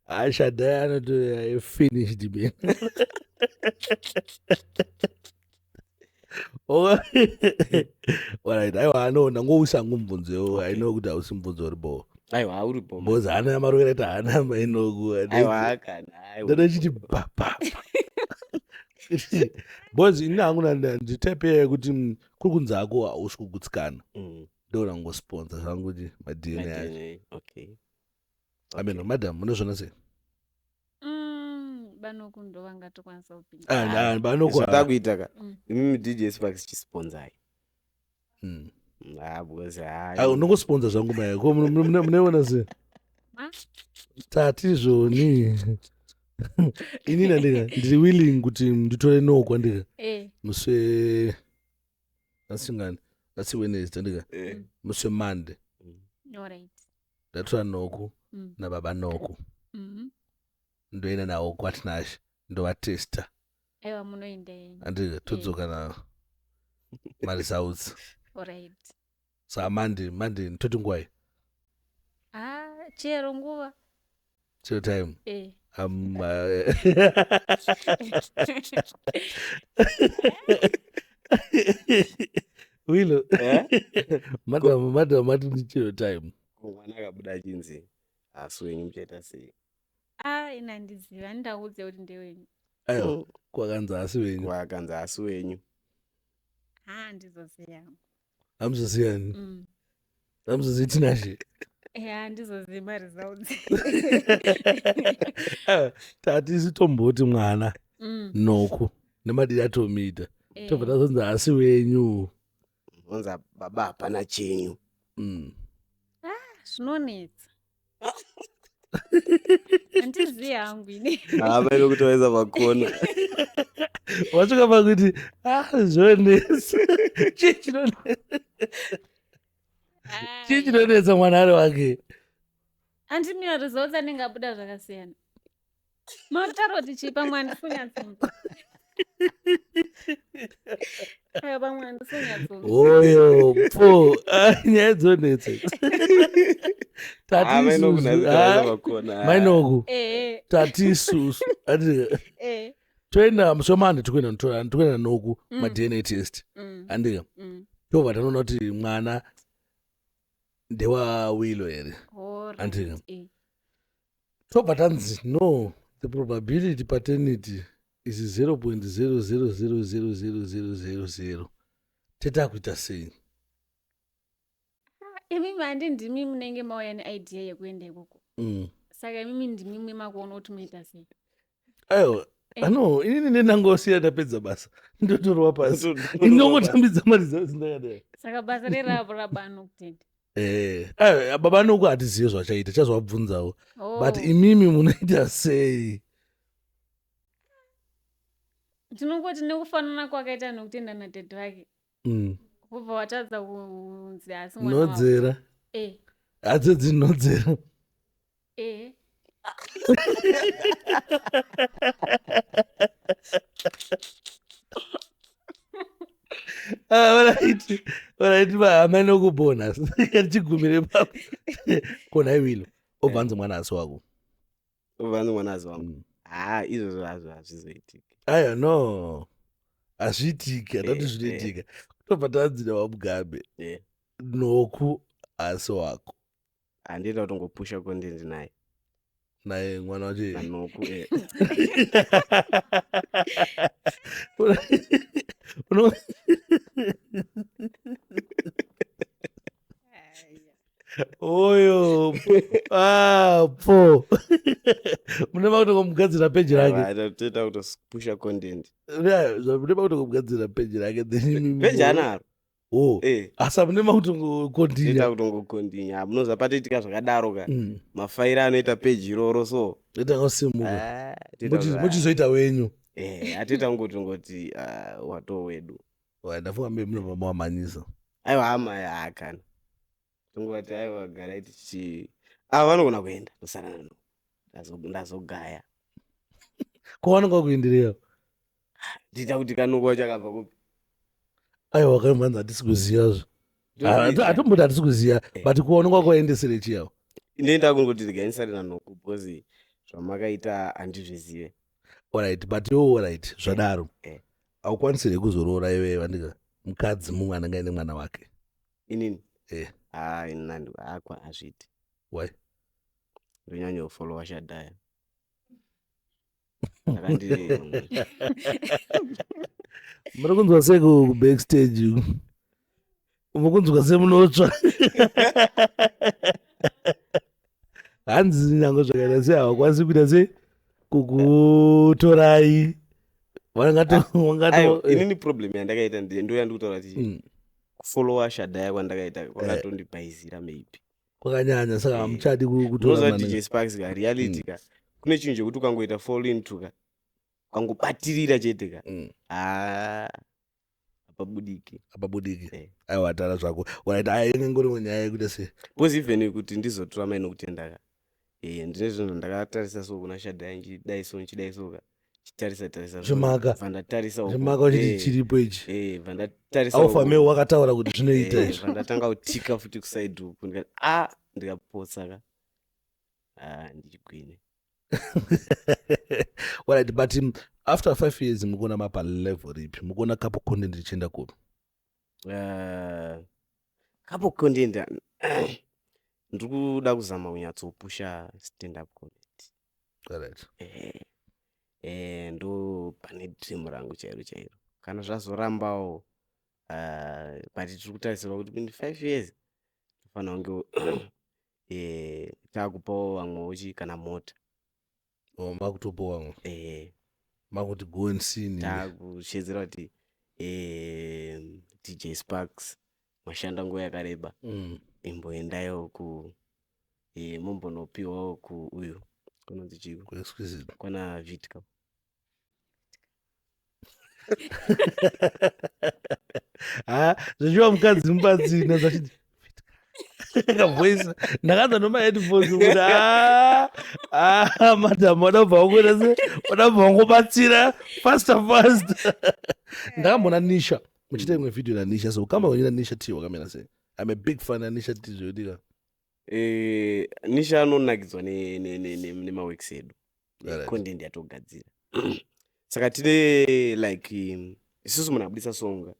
Speaker 2: Ashadai anoto finished man. Alright, aiwa, ano ndangouisa hangu mubvunzo. I know kuti hausi mubvunzo uri bo.
Speaker 1: Aiwa, uri bo.
Speaker 2: Because hana marovera ita hana mainoku.
Speaker 1: Aiwa, kana aiwa.
Speaker 2: Ndoda chiti pa pa, because ini hangu nditepe yekuti kuri kunzi hako hausi kugutsikana. Ndoona ngosponsa zvangu kuti maDNA acho.
Speaker 1: maDNA, okay.
Speaker 2: I mean, madam, munozviona sei?
Speaker 3: Banoku ndo vangatokwanisa kupinda.
Speaker 2: Ah, banoko.
Speaker 1: Zvatakuita ka, imimi DJ Sparks, chisponsai. Ah, because
Speaker 2: Ah, unongosponsa zvangu maya ko munoiona sei?
Speaker 3: Ma?
Speaker 2: Tati zvoni inini andika ndiri willing kuti nditore noko, andika, musi we asingani, asi Wednesday, andika, musi weMonday. Ndatora Noku nababa Noku, ndoenda nawo kwaTinashe, ndovatesta.
Speaker 3: Aiwa, munoenda yenyu.
Speaker 2: Andika, todzoka na maresults. Saka Monday toti ngwai?
Speaker 3: Ah, chero nguva.
Speaker 2: Chero time?
Speaker 3: Eh.
Speaker 2: Wilo.
Speaker 1: Eh?
Speaker 2: Madam mati ndichero time.
Speaker 1: Mwana akabuda achinzi asi wenyu, muchaita sei?
Speaker 3: Ah, ina handizivi, handidaudze kuti ndewenyu.
Speaker 2: Aiwa, kwakanzi asi wenyu.
Speaker 1: Kwakanzi asi wenyu.
Speaker 3: Ha, handizoziva.
Speaker 2: Hamuzoziyani? Hamuzozivi, Tinashe?
Speaker 3: Eh, handizozivi maresults.
Speaker 2: Tati tomboti mwana Noku nemadiri atomuita, tobva tazonzi asi wenyu.
Speaker 1: Onzi baba hapana chenyu.
Speaker 3: Zvinonetsa, handizivi hangu ini.
Speaker 1: Hama inokuti waisa pakona.
Speaker 2: Wasvika pakuti ah, zvonetsa. Chii chinonetsa? Chii chinonetsa mwana ari wake?
Speaker 3: Handimira results anenge abuda zvakasiyana. Makutaura kuti chii? Pamwe handisonyatsonzwa. Aiwa, pamwe handisonyatsonzwa.
Speaker 2: Oyo pfo. Ah, nyaya dzonetsa.
Speaker 1: Hama inokunhasi waisa pakona.
Speaker 2: Mainoku,
Speaker 3: Ehe.
Speaker 2: tati isusu ati toenda musi weMonday, tikuenda tikuenda Noku maDNA test, andika, tobva tanoona kuti mwana ndewawilo here. Andika. Tobva tanzi no, the probability paternity is 0.000000000. Tetakuita sei?
Speaker 3: Imimi handi ndimi munenge mauya neidea yekuenda ikoko? Saka imimi ndimi mwe makuona kuti muita sei.
Speaker 2: Aiwa. Ano inini nenangosiya ndapedza basa, ndotorwa pasi, inongotambidza mari dzavo ndakadai.
Speaker 3: Saka basa rerapo rabano kutenda.
Speaker 2: Eh, aiwa, baba Noku hatizive zvachaita, chazvabvunzawo.
Speaker 3: Oh.
Speaker 2: But imimi munoita sei?
Speaker 3: Tinongoti nekufanana kwakaita Nokutenda nadhedhi vake, kubva watadza kunzi asi mwana wavo.
Speaker 2: Nodzera. Hadzo dzinodzera.
Speaker 3: Eh.
Speaker 2: Ah, alright alright amai nokubona tichigumire ipapo kona iwilo obva anzi mwana asi wako.
Speaker 1: Obva anzi mwana asi wangu. Haa, izvozvo hazvo hazvizoitiki.
Speaker 2: Aya, no, hazviitiki, hatati zvinoitika. Tobva tanzi naVaMugabe, Noku asi wako.
Speaker 1: Handiita kutongopusha content naye.
Speaker 2: Naye mwana wacho.
Speaker 1: Nanoku.
Speaker 2: Oyo, ah, po mune makutongomugadzira peji rake.
Speaker 1: Toita kutopusha content.
Speaker 2: Mune makutongomugadzira peji rake, then
Speaker 1: peji anaro.
Speaker 2: Oh. Asi mune makutongokontinya.
Speaker 1: Toita kutongokontinya. Munoziva patoitika zvakadaro ka, mafaira anoita peji iroro, so
Speaker 2: Toita kusimuka.
Speaker 1: Ah, toita
Speaker 2: Muchizoita wenyu.
Speaker 1: Atoita kungoti wato wedu.
Speaker 2: Ndafunga mbe munobva mawamhanyisa.
Speaker 1: Aiwa, hama haakana, tongoti aiwa, garai tichi ava vanogona kuenda, tosara nano. Ndazogaya.
Speaker 2: Ko vanonga kuendereyo?
Speaker 1: Ndiita kuti kanuko wacho akabva kupi?
Speaker 2: Aiwa, kaimhanzi hatisi kuziva zvo, hatomboti hatisi kuziva, but kuonekwa kwaendesere chiyawo.
Speaker 1: Ndinoita kungoti regai ndisare naNoku because zvamakaita handizvizive.
Speaker 2: Alright, but iwo, alright, zvadaro, haukwanisire kuzoroora iwe vandika mukadzi mumwe anenge aine mwana wake?
Speaker 1: Inini?
Speaker 2: Eh.
Speaker 1: Ha, inani akwa hazviiti.
Speaker 2: Why?
Speaker 1: Ndonyanya kufollowa Shadaya. Akandi
Speaker 2: Muri kunzwa sei kubackstage? Mukunzwa semunotsva? Hanzi nyange zvakaita sei havakwanisi kuita sei kukutorai.
Speaker 1: Aiwa, inini problem yandakaita ndo yandikutaura kuti kufollowa Shadaya kwandakaita kwakatondibhaizira maybe.
Speaker 2: Kwakanyanya, saka hamuchadi kutora
Speaker 1: Unoziva
Speaker 2: mwana.
Speaker 1: DJ Sparks ka, reality ka, kune chinhu chekuti ukangoita fall into ka, ukangobatirira chete ka, haa, hapabudiki.
Speaker 2: Hapabudiki.
Speaker 1: Eh.
Speaker 2: Aiwa, tara zvako. Alright, aya inenge ngori nyaya yekuti sei.
Speaker 1: Because even kuti ndizotora mai nokutenda ka, ndine zvinhu ndakatarisa so kuna Shadaya, nchidai so, nchidai so ka, chitarisa tarisa so,
Speaker 2: Zvimaka.
Speaker 1: bva ndatarisa uko.
Speaker 2: Zvimaka uchiti chiripo ichi.
Speaker 1: Bva ndatarisa uko.
Speaker 2: Aufameo wakataura kuti zvinoita izvi.
Speaker 1: Bva ndatanga kutika futi kuside uku, ndikati a ndikapotsa ka, ah, ndichigwine.
Speaker 2: Alright, but after 5 years mukuona mapa level ripi? Mukuona couple content ichienda kupi?
Speaker 1: Couple content, ndiri kuda kuzama kunyatsopusha stand up comedy. Ndo pane dream rangu chairo chairo. Kana zvazorambawo, but tiri kutarisirwa kuti in 5 years tofanira kunge takupawo vamwewo chi kana mota.
Speaker 2: Oh, makutopowa vamwe? Makuti go and see nini.
Speaker 1: Takushedzera kuti DJ Sparks mashanda nguva yakareba, imboendaiwo ku mumbonopiwawo ku uyu kunonzi chiko?
Speaker 2: Kuexquisite.
Speaker 1: Kwana Vitka.
Speaker 2: Ha, zvachiwa mukadzi mubatsina zvachiti kavoice, ndakanza nemaheadphones kuti ah, madam wadabva wangoita se wadabva wangobatsira faster fast. Ndakambona Nisha muchiita imwe video naNisha, so ukama wenyu naNisha T wakamira sei? I'm a big fan yaNisha T zvoitika.
Speaker 1: Nisha anonakidzwa nemaworks edu, content yatogadzira. Saka tine like isusu munhu abudisa song,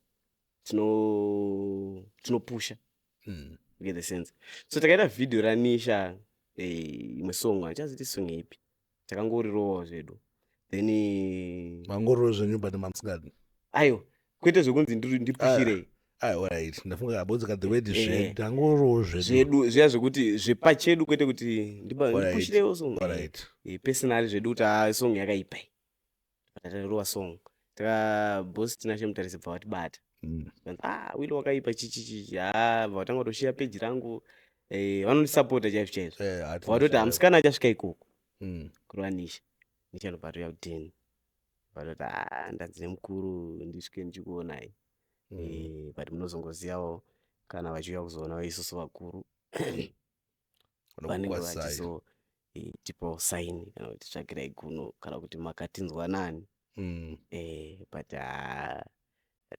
Speaker 1: tinopusha. You get the sense? So takaita vhidhiyo raNisha, imwe song, handichaziti song ipi, takangorirowawo zvedu, then
Speaker 2: Mangororo zvenyu, but mamusingadi.
Speaker 1: Aiwa, kwete zvekunzi ndipushirei.
Speaker 2: Alright, ndafunga abonzeka the word zvedu, tangorowo zvedu.
Speaker 1: Zvedu zviya zvekuti zvepachedu, kwete kuti ndipushireiwo song. Personally zvedu kuti a song yakaipa iyi, tatarova song, taka boss Tinashe Mutarisi bva vatibata. Vanzi, ah, Wilo wakaipa, chichi chichi, ha, bva vatanga kutoshiya peji rangu. Vanondisapota chaizvo chaizvo.
Speaker 2: Hati
Speaker 1: Vatoti hamusikana achasvika ikoko. Kureva Nisha. Nisha anobva atouya kudheni, vatoti a ndanzi nemukuru ndisvike ndichikuonai. But munozongozivawo kana vachiuya kuzoona isusu vakuru vanenge
Speaker 2: Vanokukwazisai.
Speaker 1: vachizo tipawo saini kana kuti tsvakirai guno kana kuti makatinzwa nani. But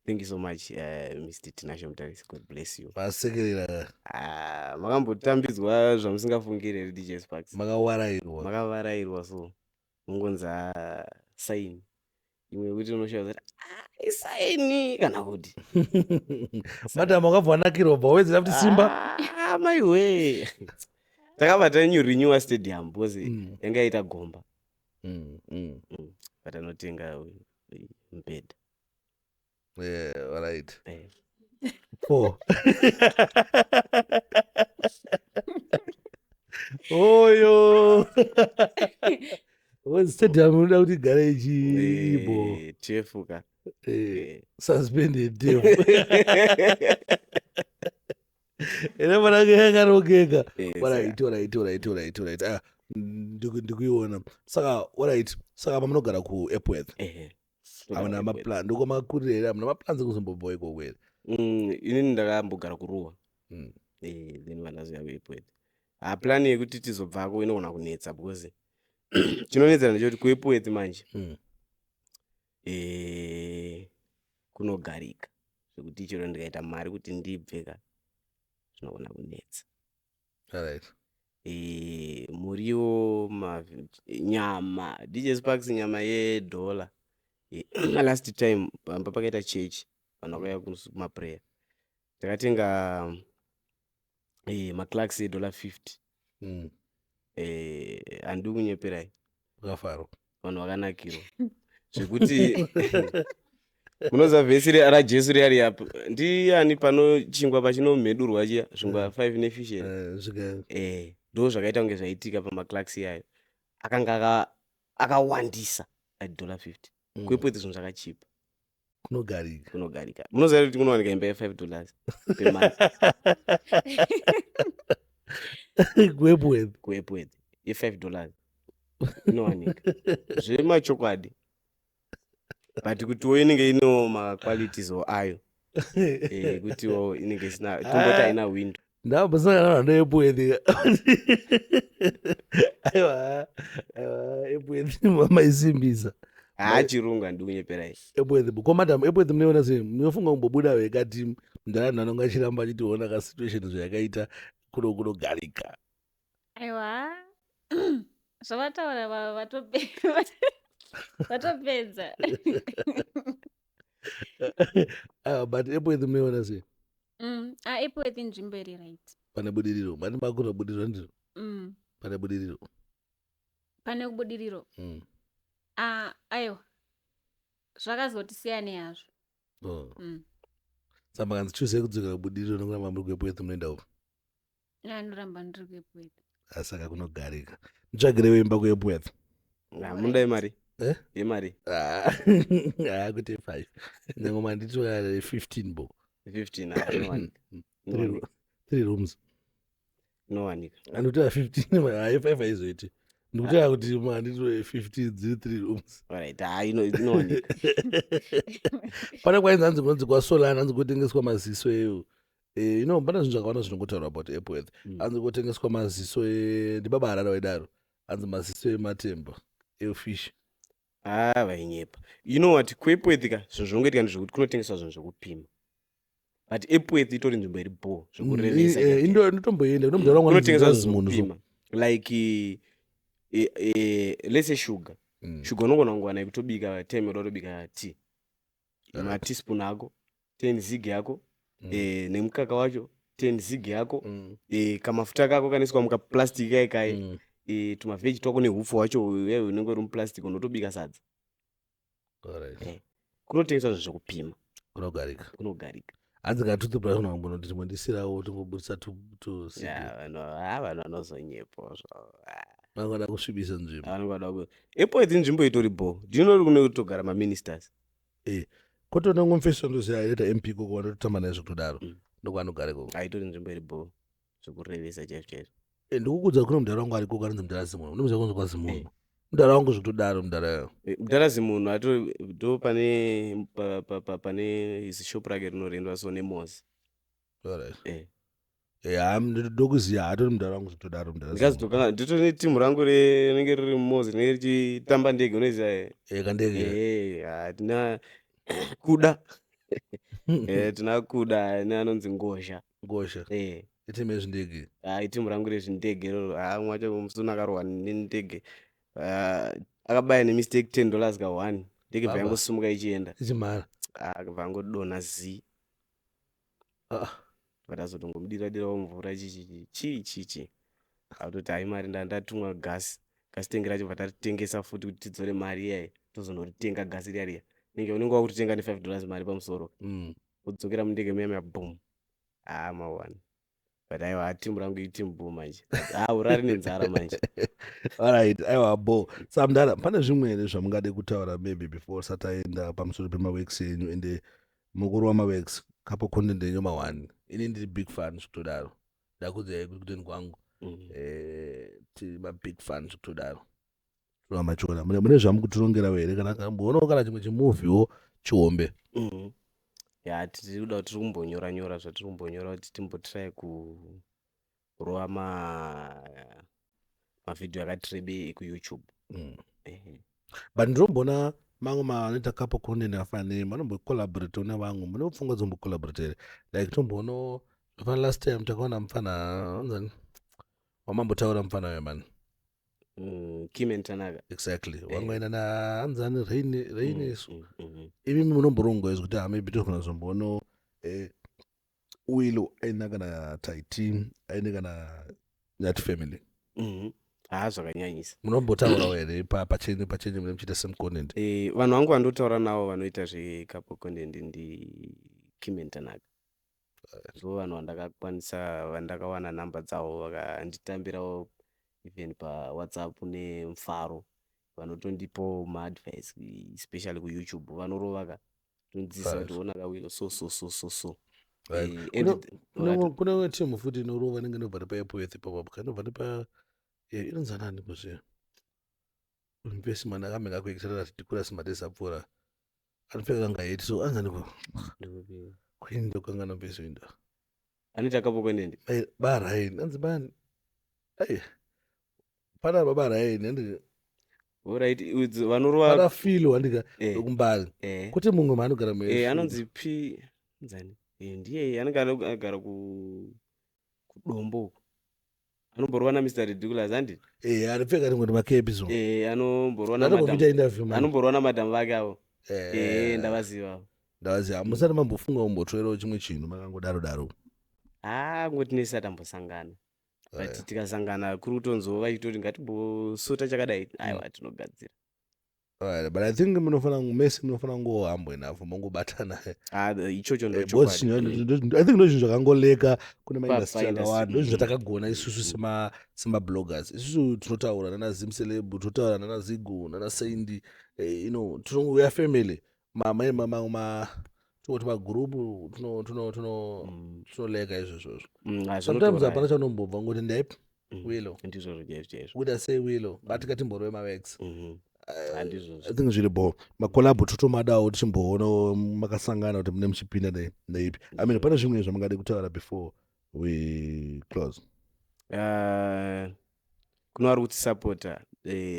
Speaker 1: thank you so much, Mr Tinashe Mutarisi, God bless you.
Speaker 2: Vasekerera.
Speaker 1: Ah, makambotambidzwa zvamusingafungiri here, DJ Sparks?
Speaker 2: Makawarairwa.
Speaker 1: Makavarairwa, so mungonzi, "Ah, saini imwe yekuti unoshaura kuti, ah, isaini kana kuti."
Speaker 2: Madam, wakabva wanakirwa, bva wedzera kuti simba.
Speaker 1: Ah, maiwe, takabva tanyu stadium because yanga yaita gomba. Patanotenga mubhedha.
Speaker 2: Yeah, alright.
Speaker 1: Four.
Speaker 2: Oyo stadium unoda kuti igare ichibo.
Speaker 1: Tefuka.
Speaker 2: Suspended turf ine manake yakarongeka. Alright, alright, alright, alright, alright. Ah, ndikuiona. Saka alright, saka pamunogara kuEpworth, hamuna maplan, ndiko makurira here? Hamuna maplans ekuzombobva ikoko here?
Speaker 1: Inini ndakambogara kuRuwa. Then vandazoya kuEpworth. Ha, plan yekuti tizobvako inogona kunetsa because chinonetsera ndechekuti kuEpworth manje kunogarika zvekuti chero ndikaita mari kuti ndibve ka, zvinogona kunetsa. Muriwo, nyama, DJ Sparks, nyama yedhola. Last time pamba pakaita chechi, vanhu vakauya kumaprayer, takatenga maclarks edollar 50. Handidi kunyeperai.
Speaker 2: Wakafaro.
Speaker 1: Vanhu vakanakirwa zvekuti munoziva vhesi raJesu riya riya, ndiani pano chingwa pachinomhedurwa chiya, zvingwa 5 nefish here? Ndo zvakaita kunge zvaitika pamaclarks iyayo, akanga akawandisa at dollar 50. KuEpworth zvinhu zvakachipa.
Speaker 2: Kunogarika.
Speaker 1: Kunogarika. Munoziva kuti kunowanika imba ye5 dollars per month?
Speaker 2: KuEpworth?
Speaker 1: KuEpworth ye5 dollars inowanika zvemachokwadi, but kutiwo inenge inewo maqualities ayo, kutiwo inenge isina, tomboti haina window.
Speaker 2: Ndambosangana navanhu veEpworth. Aiwa, aiwa, Epworth maisimbisa.
Speaker 1: Haa, chirungu, handidi kunyeperai.
Speaker 2: Epworth ko, madam, Epworth munoiona sei? Munofunga kumbobuda vekati munharaunda anonge achiramba achitiona kasituation zvayakaita kuno kunogarika?
Speaker 3: Aiwa, zvavataura vatopedza.
Speaker 2: Aiwa, but Epworth munoiona sei?
Speaker 3: Ah, Epworth inzvimbo iri right.
Speaker 2: Pane budiriro, mani makura budiriro ndiro. Pane budiriro.
Speaker 3: Pane kubudiriro. Ah, aiwa, zvakazoti siyanei hazvo.
Speaker 2: Oh. Saka makanzi choose yekudzokera kubudiriro nokuramba muri kuEpworth, munoenda upi?
Speaker 3: Anoramba ndiri kuEpworth.
Speaker 2: Saka kunogarika, mutsvagirewo imba kuEpworth.
Speaker 1: Munoda yemari?
Speaker 2: Eh?
Speaker 1: Yemari?
Speaker 2: Ah, kuti 5, nyange manditora 15 bo.
Speaker 1: 15, ah, inowanika. Inowanika.
Speaker 2: Three rooms.
Speaker 1: Inowanika.
Speaker 2: Andikutora 15, hayi, 5 haizoiti. Ndikutora kuti manditore 15 dziri three rooms.
Speaker 1: Alright, ha, inowanika.
Speaker 2: Pane kwainzi, hanzi kunonzi kwaSolana, hanzi kutengeswa maziso eyo. Pane zvinhu zvakawanda zvinongotaurwa about Epworth. Hanzi kutengeswa maziso ndibaba Harare waidaro, hanzi maziso ematemba efish.
Speaker 1: Ah, vainyepa. You know what, kuEpworth ka, zvinhu zvinongoitika ndezvekuti kunotengeswa zvinhu zvekupima, but Epworth itori nzvimbo iri bo zvekurevesa.
Speaker 2: Ndotomboenda kunomudhara wangu.
Speaker 1: Kunotengeswa
Speaker 2: anonzi
Speaker 1: zvinhu
Speaker 2: munhu so.
Speaker 1: Zvekupima, like let's say sugar. Sugar unogona kungowana yekutobika time yoda kutobika tea, mateaspoon ako 10, zig yako, nemukaka wacho 10, zig yako, kamafuta kako kanoiswa mukaplastic kai kai, tumavheji twako nehupfu hwacho unenge uri muplastic, unotobika sadza. Kunotengeswa zvinhu zvekupima.
Speaker 2: Kunogarika.
Speaker 1: Kunogarika.
Speaker 2: Hanzi katoothbrush unambonoti timbondisirawo tingobudisa tu
Speaker 1: Ya, vanhu, vanhu vanozonyepa zvavo. Ah,
Speaker 2: vangada kusvibisa nzvimbo.
Speaker 1: Vanongada ku Epworth inzvimbo itori bo. Do you know kune kutogara maministers?
Speaker 2: Kotona ngomufeso ndoziva aita MP koko, vanototamba naye zvekutodaro. Ndokwaanogara ikoko.
Speaker 1: Aitori nzvimbo iri bo zvekurevesa chaizvo chaizvo.
Speaker 2: Ndikukudza kune mudhara wangu arikoko anonzi mudhara Zimunhu. Unomuziva kunzi kwaZimunhu? Mudhara wangu zvekutodaro, mudhara.
Speaker 1: Mudhara Zimunhu atori ndo pane pane zishop rake rinorendwa so nemozi.
Speaker 2: Eh, ndokuziva hatori mudhara wangu zvitodaro mudhara.
Speaker 1: Ndikazotokanga nditori timu rangu rinenge riri mumozi, rinenge richitamba ndege, unoziva.
Speaker 2: Eh, kandege.
Speaker 1: Eh, hatina kuda. Eh, tina kuda neanonzi Ngozha.
Speaker 2: Ngosha.
Speaker 1: Eh.
Speaker 2: Itimu yezvindege.
Speaker 1: Ah, itimu rangu rezvindege iroro. Ah, umwe wacho musi akarohwa nendege. Ah, akabaya nemistake $10 ka 1 ndege bva
Speaker 2: Baba.
Speaker 1: yangosimuka ichienda.
Speaker 2: Ichimhara.
Speaker 1: Ah, akabva angodonha z.
Speaker 2: Ah.
Speaker 1: Vatazotongomudira dirawo mvura, chichichi chii chichi, akutoti hai, mari ndandatumwa gasi, gasi tengi racho bva taritengesa futi kuti tidzore mari iyayi, tozondoritenga gasi riya riya nenge unenge wakuritenga ne$5 mari pamusoro. Wodzokera mundege muya muya, boom, haa, mawana. But aiwa, timu rangu itimu boom manje. Ha, urari nenzara manje.
Speaker 2: Alright, aiwa, bo sa mudhara, pane zvimwe here zvamungade kutaura maybe before sataenda pamusoro pemaworks enyu? Ende mukuru wamaworks, couple content yenyu ma1, ini ndiri big fan zvekutodaro. Ndakudzai kuti kuteni kwangu. Eh, tiri mabig fan zvekutodaro. Machiona mune zvamukutirongerawo here, kana mboonawo kana chimwe chimoviewo chihombe?
Speaker 1: Ya, tiri kuda, tiri kumbonyora nyora zvatiri kumbonyora kuti timbotry kurova mavhidhiyo akati rebei ekuYouTube. Ehe.
Speaker 2: But ndinomboona mamwe manoita couple content afanei vanombocollaborate nevamwe. Mune pfungwa dzombocollaborate here? Like tomboonawo zvafana last time takaona mufana anzani wamambotaura, mufana uyo mani.
Speaker 1: Kim and Tanaka.
Speaker 2: Exactly.
Speaker 1: Eh.
Speaker 2: Wangoenda naanzani Raini Rainiso. Imi munomboronga izvi kuti ha, maybe togona zomboonawo Wilo aina kana Taiti, aine kana Nyati family?
Speaker 1: Haa, zvakanyanyisa.
Speaker 2: Munombotaurawo here pachenyu pachenyu mune muchiita same content?
Speaker 1: Eh, vanhu vangu vandotaura navo vanoita zvecouple content ndi Kim and Tanaka. Ndo vanhu vandakakwanisa, vandakawana namba dzavo, vakanditambirawo even paWhatsApp nemufaro. Vanotondipawo maadvice, especially kuYouTube vanorova ka, tondidzidzisa kuti ona kaWilo, so so so so so. Eh,
Speaker 2: Kune imwe timu futi inorova inenge inobva nepaEpworth ipapo, kanobva nepa inonzi anani kuzvi mupesi mwana akamheka kuekitara tikura simadesi apfuura, anopfeka kanga heti so, anzani ko?
Speaker 1: Ndikupi?
Speaker 2: Kwini ndokangana mupesi winda.
Speaker 1: Anoita couple content.
Speaker 2: Barain anzi bani, ai, pana baba Rain andi.
Speaker 1: Alright, vanorova.
Speaker 2: Pana Filo andika. Kumbali. Kuti mumwe maanogara.
Speaker 1: Anonzi P nzani. Ndiye anenge anogara kuDombo uko, anomborova naMr Ridiculous, handi?
Speaker 2: Anopfeka rimwe remakepi so.
Speaker 1: Anomborova
Speaker 2: ndatombomuita interview man.
Speaker 1: Anomborova namadam vake avo. Ndavaziva avo.
Speaker 2: Ndavaziva. Musati mambofunga kumbotorerawo chimwe chinhu makangodaro daro?
Speaker 1: Haa, ngoti nesi atambosangana, but tikasangana kuri kutonzwa vachitoti ngatimbosota chakadai, aiwa, tinogadzira.
Speaker 2: Alright, but I think munofana mese munofana kungohambwe navo mongobatana.
Speaker 1: Ah, ichocho
Speaker 2: Because
Speaker 1: ndochokwadi.
Speaker 2: I think ndozvinhu zvakangoleka kune maindustry
Speaker 1: paindustry,
Speaker 2: akawanda. Ndozvinhu zvatakagona isusu semabloggers. Isusu tinotaura nana Zimceleb, totaura nana Zigu, nana Saindi, we are family. Tongoti magurupu tinoleka izvozvozvo.
Speaker 1: Ah,
Speaker 2: Sometimes
Speaker 1: zvinotouraya.
Speaker 2: hapana chaunombobva ngoti ndaipi Wilo.
Speaker 1: Ndizvozvo chaizvo chaizvo.
Speaker 2: Kuita sei Wilo, batika timborove maworks.
Speaker 1: Handizvozvo.
Speaker 2: I think zviri bo macollabo totomadawo, tichimboonawo makasangana kuti mune muchipinda neipi. I mean, pane zvimwe zvamungade kutaura before we close?
Speaker 1: Kuno vari kutisapota,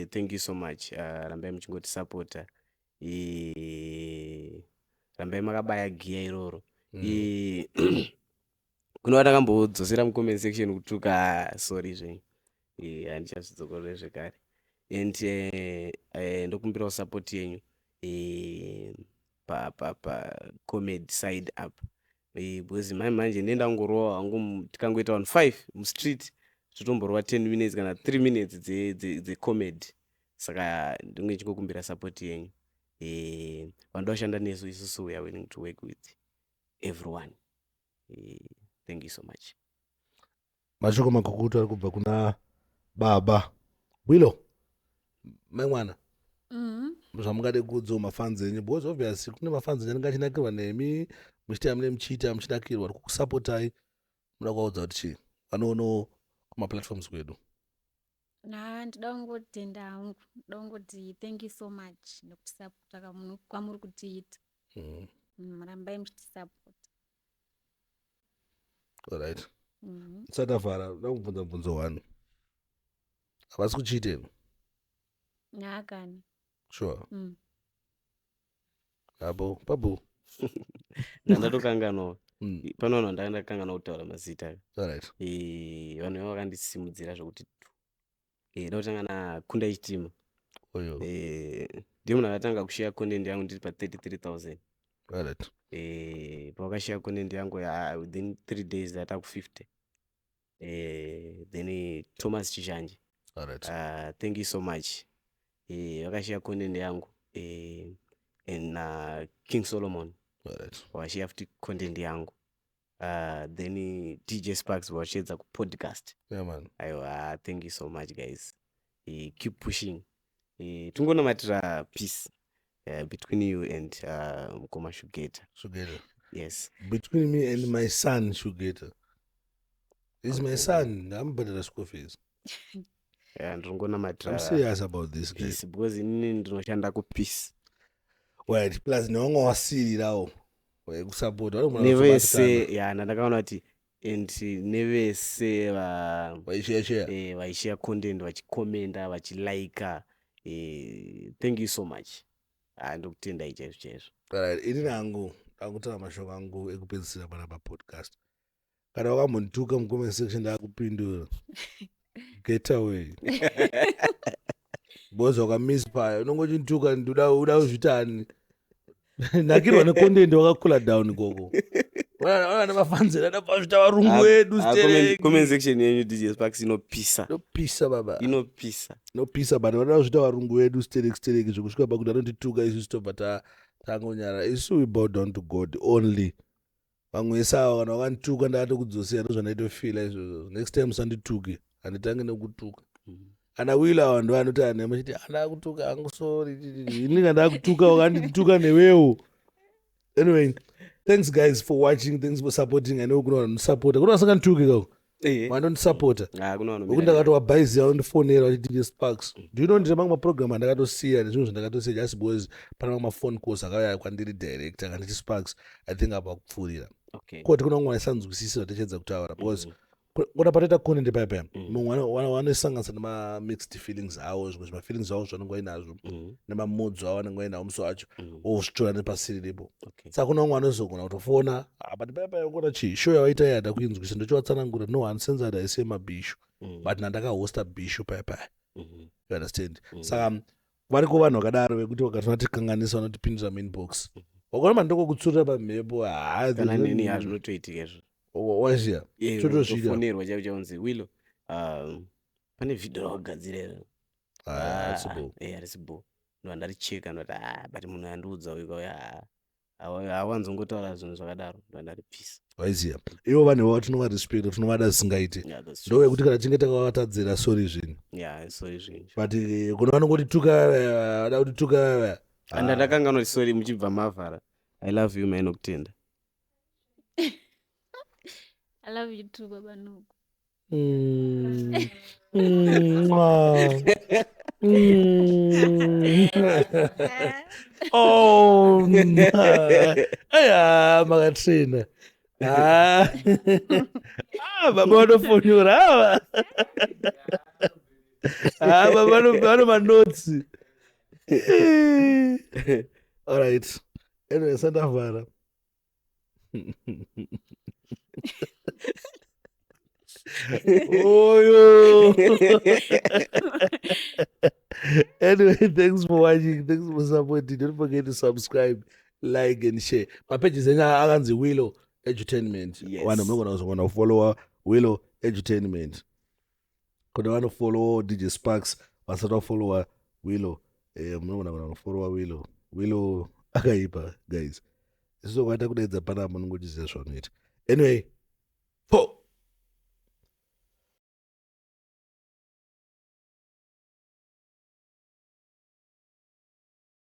Speaker 1: thank you so much. Rambai muchingotisapota. Rambai makabaya giya iroro. Kuno vatakambodzosera mucomment section kutuka, sorry zvenyu. Handichazvidzokorore zvekare. And ndokumbirawo support yenyu pa pa pa comedy side up, because mai manje ndenda kungorova hangu, tikangoita vanhu 5 mustreet, totomborova 10 minutes kana 3 minutes dzecomedy. Saka ndinge ndichingokumbira support yenyu. Vanoda kushanda nesu, isusu we are willing to work with everyone. Thank you so much.
Speaker 2: Mashoko makukutu ari kubva kuna baba Wilo. Mai mwana, zvamungade kuudzawo mafans enyu, because obviously kune mafans enyu anenge achinakirwa nemi muchiita mune muchiita muchinakirwa, ari kukusapotai, muda kuvaudza kuti chii vanoonawo kumaplatforms kwedu?
Speaker 3: Na ndinoda kungotenda hangu, ndoda kungoti thank you so much nekutisapota kwamuri kutiita. Rambai muchitisapota.
Speaker 2: Alright. Tisati avhara, ndoda kubvunza mubvunzo one. Havasi kuchiita
Speaker 3: Haakani.
Speaker 2: Sure. Apo pabu.
Speaker 1: Ndandatokanganwa. Pano vanhu vandanga ndakanganwa kutaura mazita.
Speaker 2: Alright.
Speaker 1: Vanhu ivavo vakandisimudzira zvokuti ndakutanga naKunda Chitima.
Speaker 2: Oyo.
Speaker 1: Ndiye munhu akatanga kushare content yangu ndiri pa33,000.
Speaker 2: Alright.
Speaker 1: Pavakashare content yangu ya within 3 days yata ku50. Then Thomas Chizhanje.
Speaker 2: Alright.
Speaker 1: Thank you so much. Vakashare content yangu and King Solomon.
Speaker 2: Alright.
Speaker 1: Vakashare futi content yangu. Then DJ Sparks vachiedza kupodcast.
Speaker 2: Yeah man.
Speaker 1: Aiwa, thank you so much guys. Keep pushing. Tingonamatira peace between you and Mukoma Shugeta.
Speaker 2: Shugeta.
Speaker 1: Yes.
Speaker 2: Between me and my son Shugeta. He's my son. I'm better school fees.
Speaker 1: Yeah, ndingonamatira
Speaker 2: I'm serious about this guy.
Speaker 1: Peace because inini ndinoshanda kupeace.
Speaker 2: Right, plus nevamwe wasirirawo vekusapota.
Speaker 1: Nevese, ya, ndandakaona kuti and nevese va
Speaker 2: vaishare.
Speaker 1: Vaishare content, vachikomenda, vachilika. Thank you so much. Ah, ndokutendai chaizvo chaizvo.
Speaker 2: Alright, ini nangu ndakutaura mashoko angu ekupedzisira pana papodcast. Kana wakambondituka mucomment section, ndakupindura, get away, because wakamiss paya unongochindituka. Ndoda uda kuzvitani nakirwa necontent, wakakula down koko vana vafanzira dapazvita varungu vedu.
Speaker 1: Comment section yenyu, DJ Sparks, inopisa.
Speaker 2: Inopisa baba.
Speaker 1: Inopisa.
Speaker 2: Inopisa, but vanoda kuzvita varungu vedu sterek sterek zvekusvika pakuti anotituka isusu tobva tangonyara. Isu we bow down to God only. Vamwe vese ava kana vakandituka ndakatokudzosera, ndozvandaitofila izvozvo. Next time usandituke, handitange nekutuka. Ana Wilo ava ndo anoti anhema chiti andakutuka hangu, sorry, ini kandakutuka wakandituka newewo. Anyway, thanks guys for watching, thanks for supporting. I know kuna vanhu vanosapota, kuna vasingandituki kako, vanondisapota.
Speaker 1: Ah, kuna vanhu.
Speaker 2: Nokuti ndakatowabhaizira, vanondifonera vachiti, "DJ Sparks, do you know ndine mamwe maprogram andakatosiya nezvinhu zvandakatosiya just because pane mamwe maphone calls akauya kwandiri direct akanditi, 'Sparks, I think apa kupfuurira.'" Koti kuna vamwe vaisanzwisisi zvatichedza kutaura because kuna patoita content paya paya, mumwe vanosanganisa nemamixed feelings avo, zvimwe zvimafeelings avo zvanenge vainazvo nemamoods avo anenge vainawo musi wacho, ozvitora nepasiriripo. Saka kuna vamwe vanozogona kutofona, "Ah, but paya paya ukona chii show yawaita iya ndakuinzwisa." Ndochivatsanangura, no, uncensored haisiye mabhishu, but nandakahosta bhishu paya paya. You understand? Saka variko vanhu vakadaro vekuti vakatotikanganisa vanotipindira muinbox, wakaona mandokokutsurira pamhepo.
Speaker 1: Kana neni hazvinotoitika izvo.
Speaker 2: Waziya. Totozvida.
Speaker 1: Tofonerwa chaivo chaunzi, "Wilo, pane vhidhio rawagadzira iro."
Speaker 2: Harisi
Speaker 1: Harisi bo. Ndobva ndaricheka, ndoti, "Ah, but munhu andiudza uyu kauya hawanzongotaura zvinhu zvakadaro." Ndobva ndaripisa.
Speaker 2: Waiziya, ivo vanhu ivavo tinovarespecta, tinovada zvisingaite.
Speaker 1: Yeah, that's
Speaker 2: Ndo vekuti kana tinge takavatadzira, sorry zvinhu.
Speaker 1: Yeah, sorry zvinhu.
Speaker 2: But kuna vanongotituka, vada kutituka.
Speaker 1: And ndakanganwa kuti sorry muchibva mavhara. I love you, man, okutenda.
Speaker 3: I love you too, Baba Nuku.
Speaker 2: Mwah. Oh, mwah. Aya makatrena. Ah. Ah, baba vanofonyora ava. Ah, baba vano manotsi. Alright. Anyway, sandavhara. Oyo. Anyway, thanks for watching. Thanks for supporting. Don't forget to subscribe, like, and share. Mapages enyu akanzi Willow Edutainment.
Speaker 1: Yes.
Speaker 2: Vanhu munogona kuzogona kufollowa Willow Edutainment. Kuna vanofollowa DJ Sparks vasati vafollowa Willow. Munogona kuona kufollowa Willow. Willow akaipa, guys. Isusu kwata kudaidza panapa munongochiziva zvaunoita. Anyway,